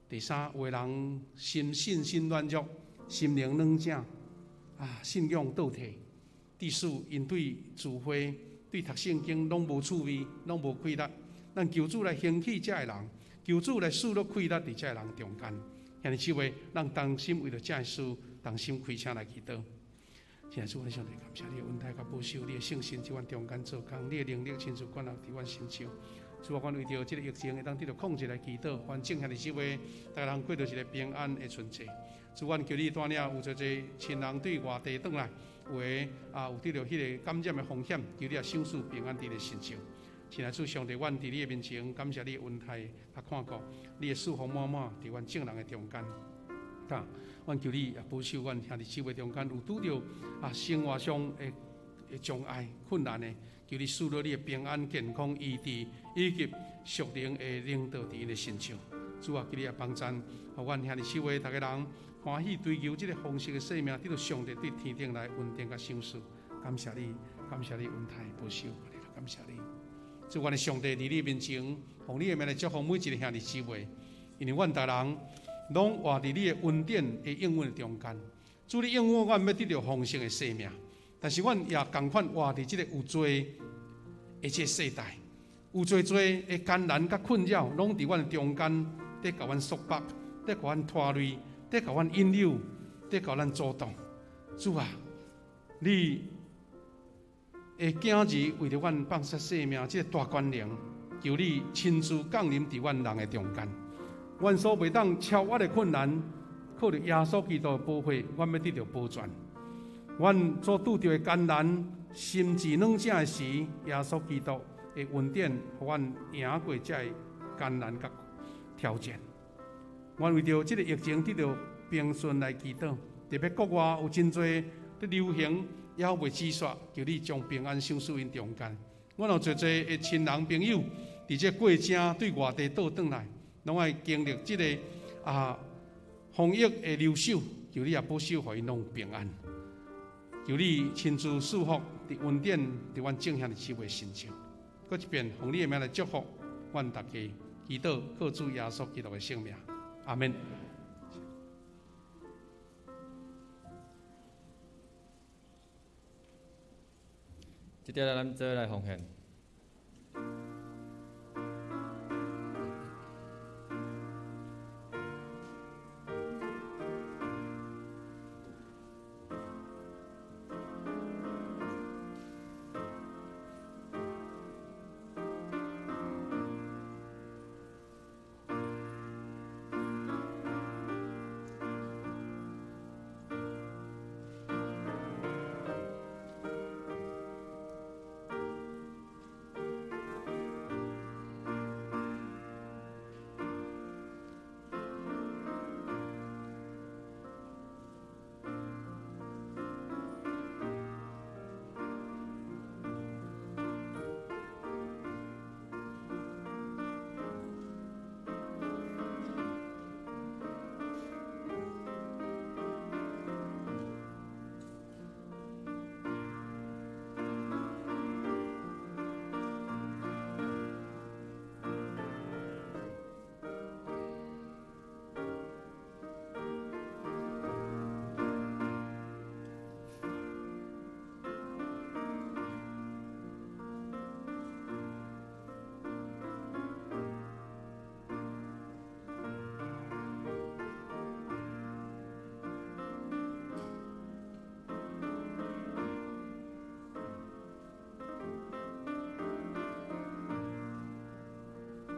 第三，有的人心信心軟弱，心靈軟正，啊，信仰倒退。第四，𪜶對聚會、對讀聖經攏無趣味，攏無氣力。咱求主來興起這的人，求主來賜落氣力佇這的人中間。兄弟姊妹，咱同心為著這的事，同心開聲來祈禱。親愛的主，阮上帝感謝你的恩待佮保守，你的聖神佇阮中間做工，你的能力親自管轄佇阮身上。主啊，阮為著這個疫情會當得著控制來祈禱，願眾兄弟姊妹，逐家人過著一個平安的春節。主，阮求你帶領有濟濟親人對外地轉來，有的啊有得著彼個感染的風險，求你也賞賜平安佇𪜶身上。親愛主上帝，阮佇你的面前感謝你的恩待佮看顧，你的賜福滿滿佇阮眾人的中間。啊，阮求你也保守阮兄弟姊妹中間有拄著啊生活上的的障礙困難的，求你賜予你的平安、健康、醫治以及屬靈的領導佇𪜶的身上。主啊，求你也幫贊，予阮兄弟姊妹逐家人歡喜追求這个豐盛的生命，得著上帝對天頂來恩典佮賞賜。感謝你，感謝你恩待保守，感謝你。主，阮的上帝佇你面前，奉你的名來祝福每一个兄弟姊妹，因為阮逐人攏活佇你的恩典的應允的中間。主，你應允阮欲得著豐盛的生命，但是阮也仝款活佇這个有罪的這个世代，有濟濟的艱難佮困擾，攏佇阮的中間，佇共阮束縛，佇共阮拖累，佇共阮引誘，佇共咱阻擋。主啊，你的囝兒為著阮放捨性命，這个大權能，求你親自降臨佇阮人的中間。阮所袂當超越的困難，靠著耶穌基督的寶血，阮欲得著保全。阮所拄著的艱難，心志軟正的時，耶穌基督的恩典，予阮贏過這个艱難佮挑戰。阮為著這个疫情得著平順來祈禱，特別國外有真濟佇流行，猶未止息，求你將平安賞賜𪜶中間。阮有濟濟的親人朋友，佇這個過程對外地倒轉來，攏愛經歷這个啊防疫的留守，求你也保守，予𪜶攏平安。求你親自賜福，佇恩典，佇阮眾兄弟姊妹身上。閣一遍，奉你的名來祝福，阮逐家祈禱，靠主耶穌基督的聖名，阿們。這爿來咱做來奉獻。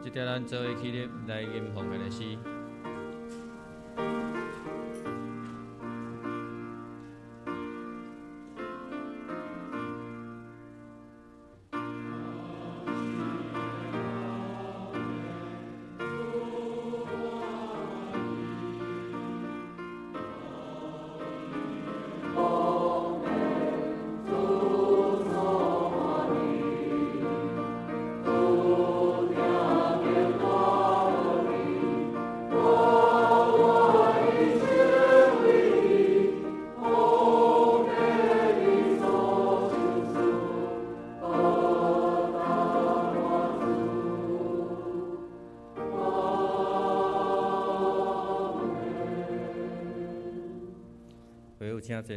這爿咱做伙起立來吟奉獻的詩。朋友，請坐。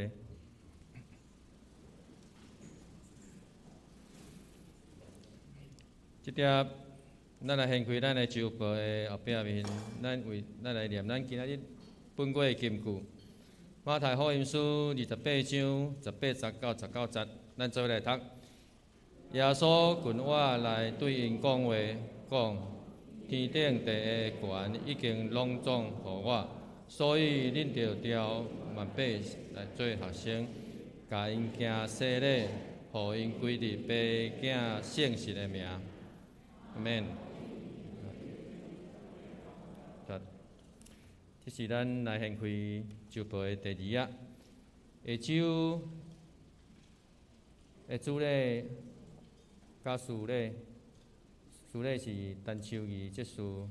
這爿咱來掀開咱的周報的後壁面，咱為咱來念咱今仔日本月的金句。馬太福音書28章18節到19節，咱做伙來讀。耶穌近我來對𪜶講話，講：天頂地的權已經攏總予我，所以恁著召萬百姓來做學生，共𪜶行洗禮，予𪜶歸入父囝聖神的名。阿們。這是咱來獻開週報的第二頁。下週的主禮佮司禮，司禮是陳秋儀執事。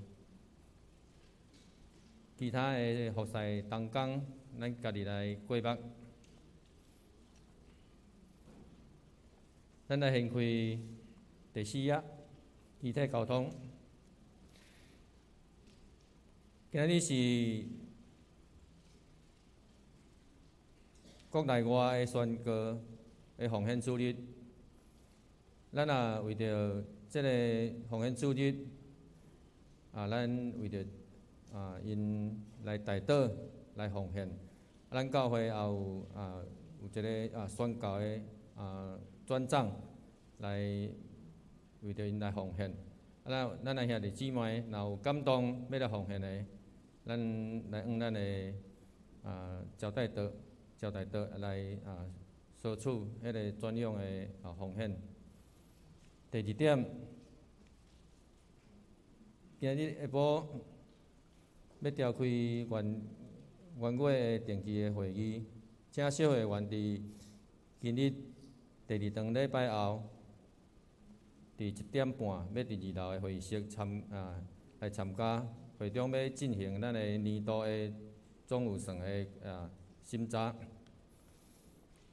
其他的服侍同工，咱家己來過目。咱來掀開第四頁，肢體溝通。今日是國內外的宣告的奉獻主日，咱也為著這个奉獻主日，啊，咱為著啊，𪜶來代禱來奉獻。咱教會也有啊，有一个啊宣教的啊轉帳來為著𪜶來奉獻。啊，咱的兄弟姊妹若有感動欲來奉獻的，咱來用咱的啊招待桌、招待桌來啊索取彼个專用的啊奉獻。第二點，今日下晡欲召開元元月的定期的會議，請小會員佇今日第二頓禮拜後，佇1點半欲佇二樓的會議室參啊來參加。會中欲進行咱的年度的總預算的啊審查。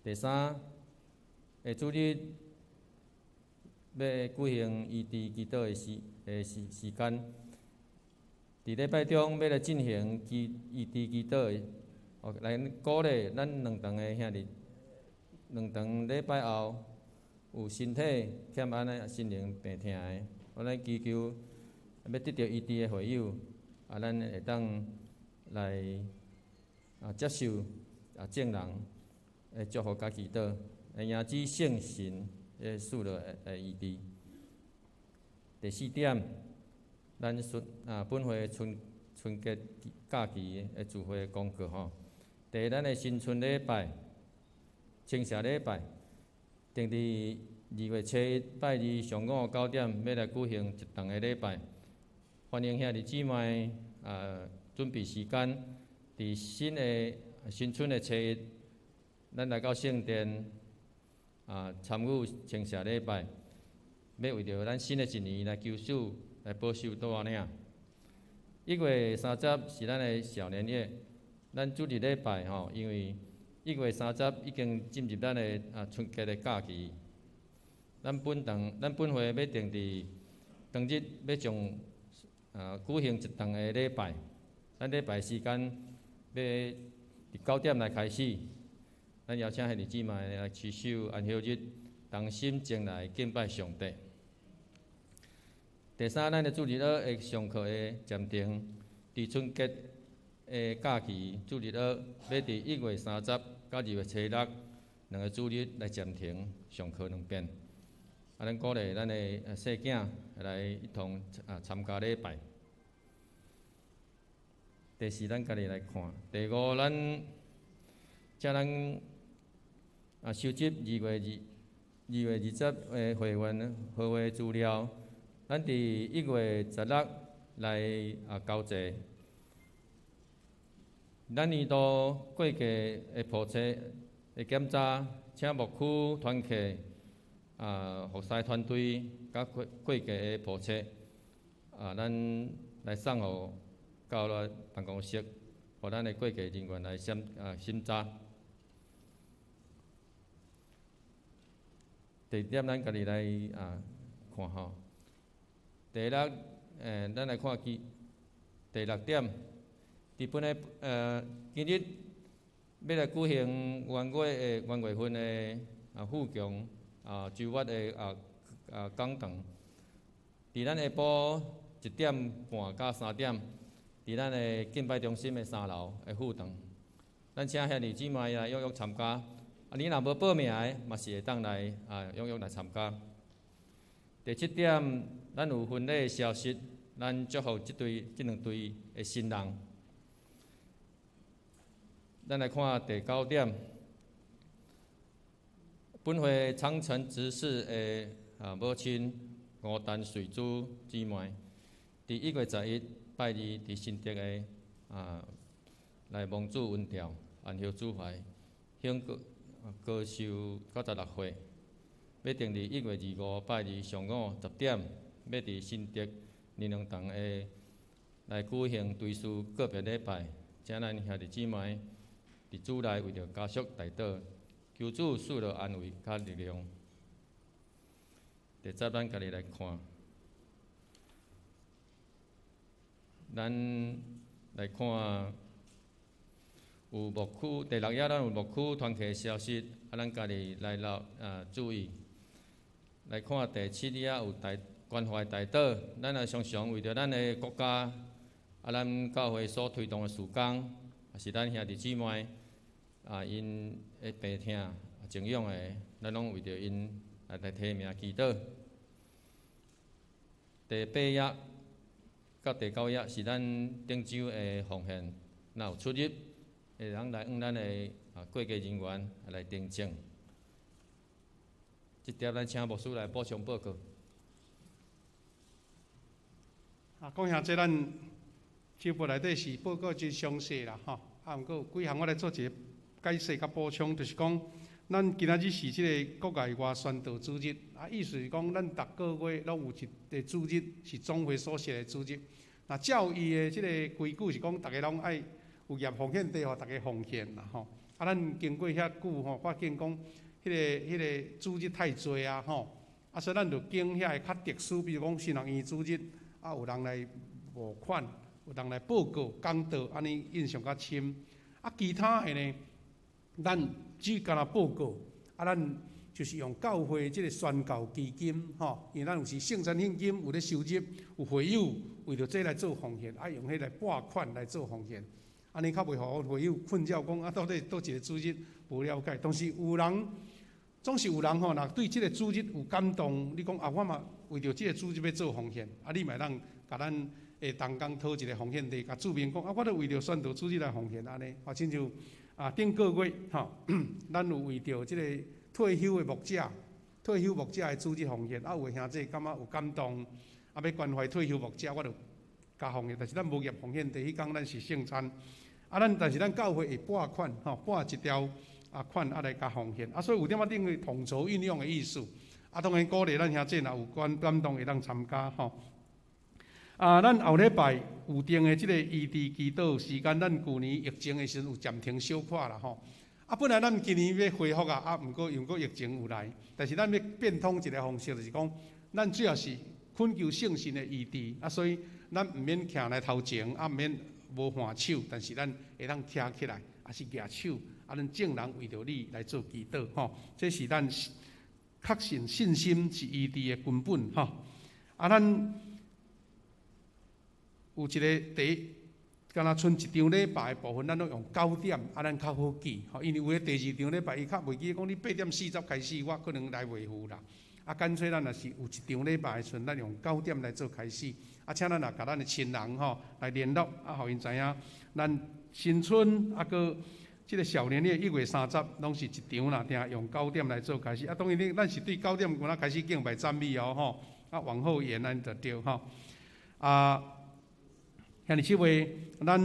第三，下主日欲舉行醫治祈禱的時的時時間。佇禮拜中欲來進行祈醫治祈禱的，哦，來鼓勵咱兩堂的兄弟，兩堂禮拜後有身體欠安的心靈病疼的，我咱祈求欲得著醫治的會友。啊，咱會當來啊接受啊眾人的祝福佮祈禱，會迎主聖神的賜落的醫治。第四點，咱春啊本會春春節假期的聚會公告吼。第一，咱的新春禮拜、清社禮拜，定佇2月7日拜二上午9點，欲來舉行一堂的禮拜。歡迎兄弟姊妹啊，準備時間，佇新的新春的初一，咱來到聖殿啊，參與清社禮拜，欲為著咱新的一年來求主來保守帶領。1月30是咱的少年月，咱主日禮拜吼，因為一月三十已經進入咱的啊春節的假期，咱本堂咱本會欲定佇當日欲將啊，舉行一堂的禮拜，咱禮拜時間欲佇9點來開始，咱邀請兄弟姊妹來持守安息日，同心前來敬拜上帝。第三，咱的主日學會上課的暫停，佇春節的假期，主日學欲佇1月30到2月6兩个主日來暫停上課兩遍。啊，咱鼓勵咱的細囝來一同啊參加禮拜。第四，咱家己來看。第五，咱請咱啊收集2月20的會員號碼資料，咱佇1月16來啊交齊。咱年度過計的簿冊的檢查，請牧區團契啊服侍團隊佮過過計的簿冊啊，咱來送予到咱辦公室，予咱的會計人員來審啊審查。第二點，咱家己來啊看吼。第六，咱來看其第六點，佇本个今日欲來舉行元月的元月份的啊富強啊周月的啊啊講堂，佇咱下晡1點半到3點，佇咱的敬拜中心的三樓的副堂，咱請兄弟姊妹來踴躍參加。啊，你若無報名的，嘛是會當來啊踴躍來參加。第七點，咱有婚禮的消息，咱祝福這對、這兩對的新人。咱來看第九點，本會長城執事的母親吳丹瑞珠姊妹，佇1月11拜二佇新竹的來蒙主恩召，安息主懷，享高壽96歲。欲定佇1月25拜二上午10點，欲佇新竹林榮堂的來舉行追思告別禮拜，請咱兄弟姊妹佇主內為著家屬代禱，求主賜予安慰佮力量。第十，咱家己來看，咱來看有牧區第六頁，咱有牧區團契的消息，咱家己來留注意。來看第七頁有代關懷代禱，咱也常常為著咱的國家，咱教會所推動的事工，也是咱兄弟姊妹𪜶的病痛、靜養的，咱攏為著𪜶來提名祈禱。第八頁佮第九頁是咱頂週的奉獻，若有出入，會當來向咱的會計人員來訂正。這點咱請牧師來補充報告。講兄這咱週報內底是報告真詳細啦，吼。毋過有幾項我來做一個解釋佮補充，就是講，咱今仔日是這個國內外宣道主日，意思是講，咱逐個月攏有一個主日是總會所設的主日。若照伊的這個規矩是講，逐家攏愛有業奉獻地，予逐家奉獻啦，吼。咱經過遐久吼，發現講，彼個主日太濟啊，吼。所以咱就揀遐个較特殊，比如講神學院主日，有人來募款，有人來報告講道，按呢印象較深。其他的呢，咱只干焦報告，咱就是用教會這个宣教基金，吼，因為咱有時聖餐獻金有咧收入，有會友為著這來做奉獻，用彼來撥款來做奉獻，按呢較袂予會友困擾講到底佗一个主日無了解，但是有人總是有人吼，若對這个主日有感動，你講我嘛為著這个主日欲做奉獻，你嘛會當共咱的同工討一个奉獻地，共注明講我著為著宣道主日來奉獻按呢，親像頂個月吼，咱有為著這个退休的牧者，退休牧者的主日奉獻，有的兄弟感覺有感動，欲關懷退休牧者，我就加奉獻，但是咱無入奉獻地，彼工咱是聖餐，但是咱教會會撥款吼，撥一條款來加奉獻，所以有點仔等於統籌運用的意思，當然鼓勵咱兄弟若有感動會當參加吼。咱後禮拜有定的這个醫治祈禱時間，咱舊年疫情的時陣有暫停小可啦吼。本來咱今年欲恢復啊，毋過又閣疫情有來，但是咱欲變通一个方式，就是講，咱主要是懇求聖神的醫治，所以咱毋免徛來頭前，毋免無換手，但是咱會當徛起來，抑是舉手，咱眾人為著你來做祈禱吼。這是咱確信信心是醫治的根本吼。咱有一个第，敢若賰一場禮拜的部分，咱攏用9點，咱較好記吼。因為有的第二場禮拜，伊較袂記，講你8點40開始，我可能來袂赴啦。乾脆咱若是有一場禮拜的時陣，咱用9點來做開始。請咱也共咱的親人吼來聯絡，予𪜶知影，咱新春閣這个小年曆1月30，攏是一場啦，定用9點來做開始。當然，咱是對9點敢若開始敬拜讚美哦吼。往後延咱就對吼。兄弟姊妹，咱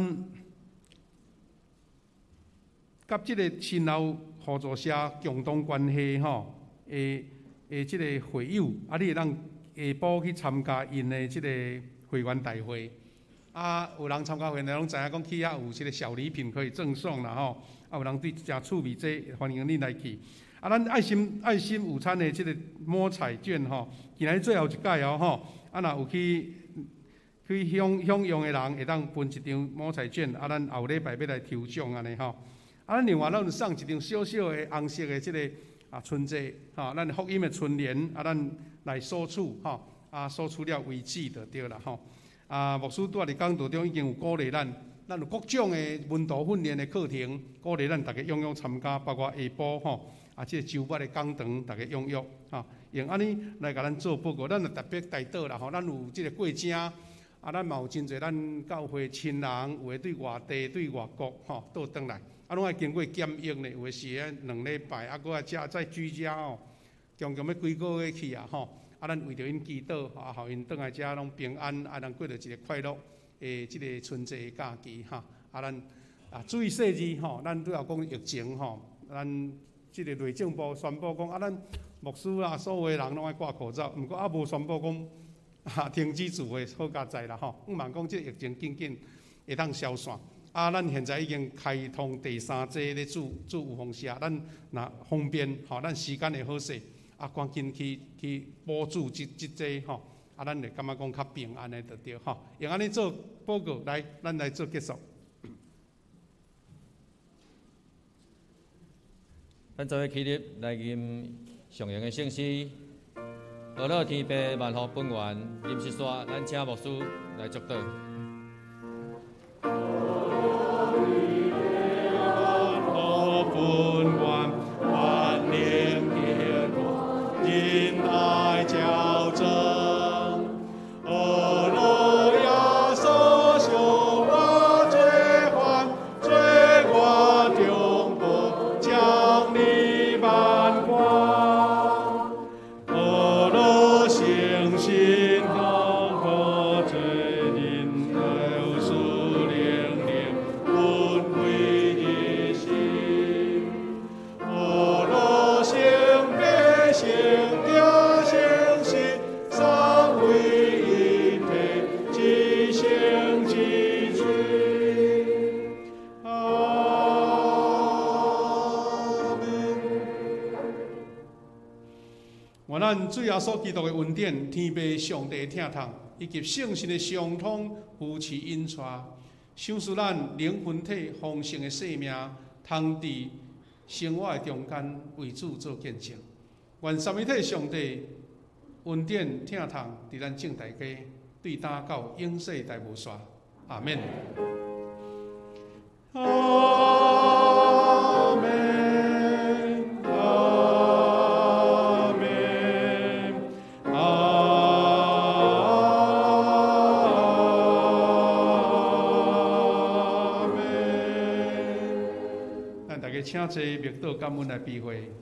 佮這个新老互助社共同關係吼，的這个會友，你會當下晡去參加𪜶的這个會員大會。有人參加會員攏知影講去遐有這个小禮品可以贈送啦吼。有人對誠趣味這個，歡迎恁來去。咱愛心午餐的這个摸彩券吼，今日最後一擺哦吼。若有去享用的人，會當分一張摸彩券，咱後禮拜欲來抽獎按呢吼。咱另外咱有送一張小小的紅色的這个春節吼，咱福音的春聯，咱來索取吼，索取了為止就對啦吼。牧師拄仔佇講道中已經有鼓勵咱，咱有各種的門徒訓練的課程，鼓勵咱逐家踴躍參加，包括下晡吼，啊，這個週末的講堂，逐家踴躍吼，用按呢來共咱做報告。咱就特別代禱啦吼，咱有這個過程，啊，咱嘛有真濟咱教會親人，有的對外地、對外國吼倒轉來，啊，攏愛經過檢疫呢，有的是2禮拜，啊，閣愛遮再居家哦，總共欲幾個月去啊吼，啊，咱為著𪜶祈禱，啊，予𪜶轉來遮攏平安，啊，咱過著一個快樂的這個春節的假期哈，啊，咱啊注意細緻吼，咱拄仔講疫情吼，咱這個內政部宣布講啊，咱牧師啊，所有的人攏愛掛口罩，毋過猶無宣布講啊停止聚會，好佳哉啦吼。毋望講這個疫情緊緊會當消散，啊，咱現在已經開通第三劑咧注注預防射，咱若方便吼，咱時間會好勢，啊，趕緊去補注這這劑吼。啊，咱會感覺講較平安的就對吼。用按呢做報告來，咱來做結束。咱做伙起立來吟上榮的聖詩，阿樂天父萬福本源，吟詩煞，咱請牧師來祝禱。萬福本源，萬能天國，仁愛矯正。阿樂耶穌贖我罪犯，罪我中保，將你萬光。阿樂聖神同可罪人，有賜靈靈，恩惠日新。阿樂聖父聖子聖神，三位一體，至聖至尊。阿們。願咱主耶穌基督的恩典、天父上帝的疼痛，以及聖神的相通扶持引帶，賞賜咱靈魂體豐盛的生命，通佇生活的中間為主做見證。願三一體上帝恩典疼痛佇咱眾大家，對今到永世代無煞。阿們。阿們，阿們，阿們。咱大家請坐，默禱感恩來閉會。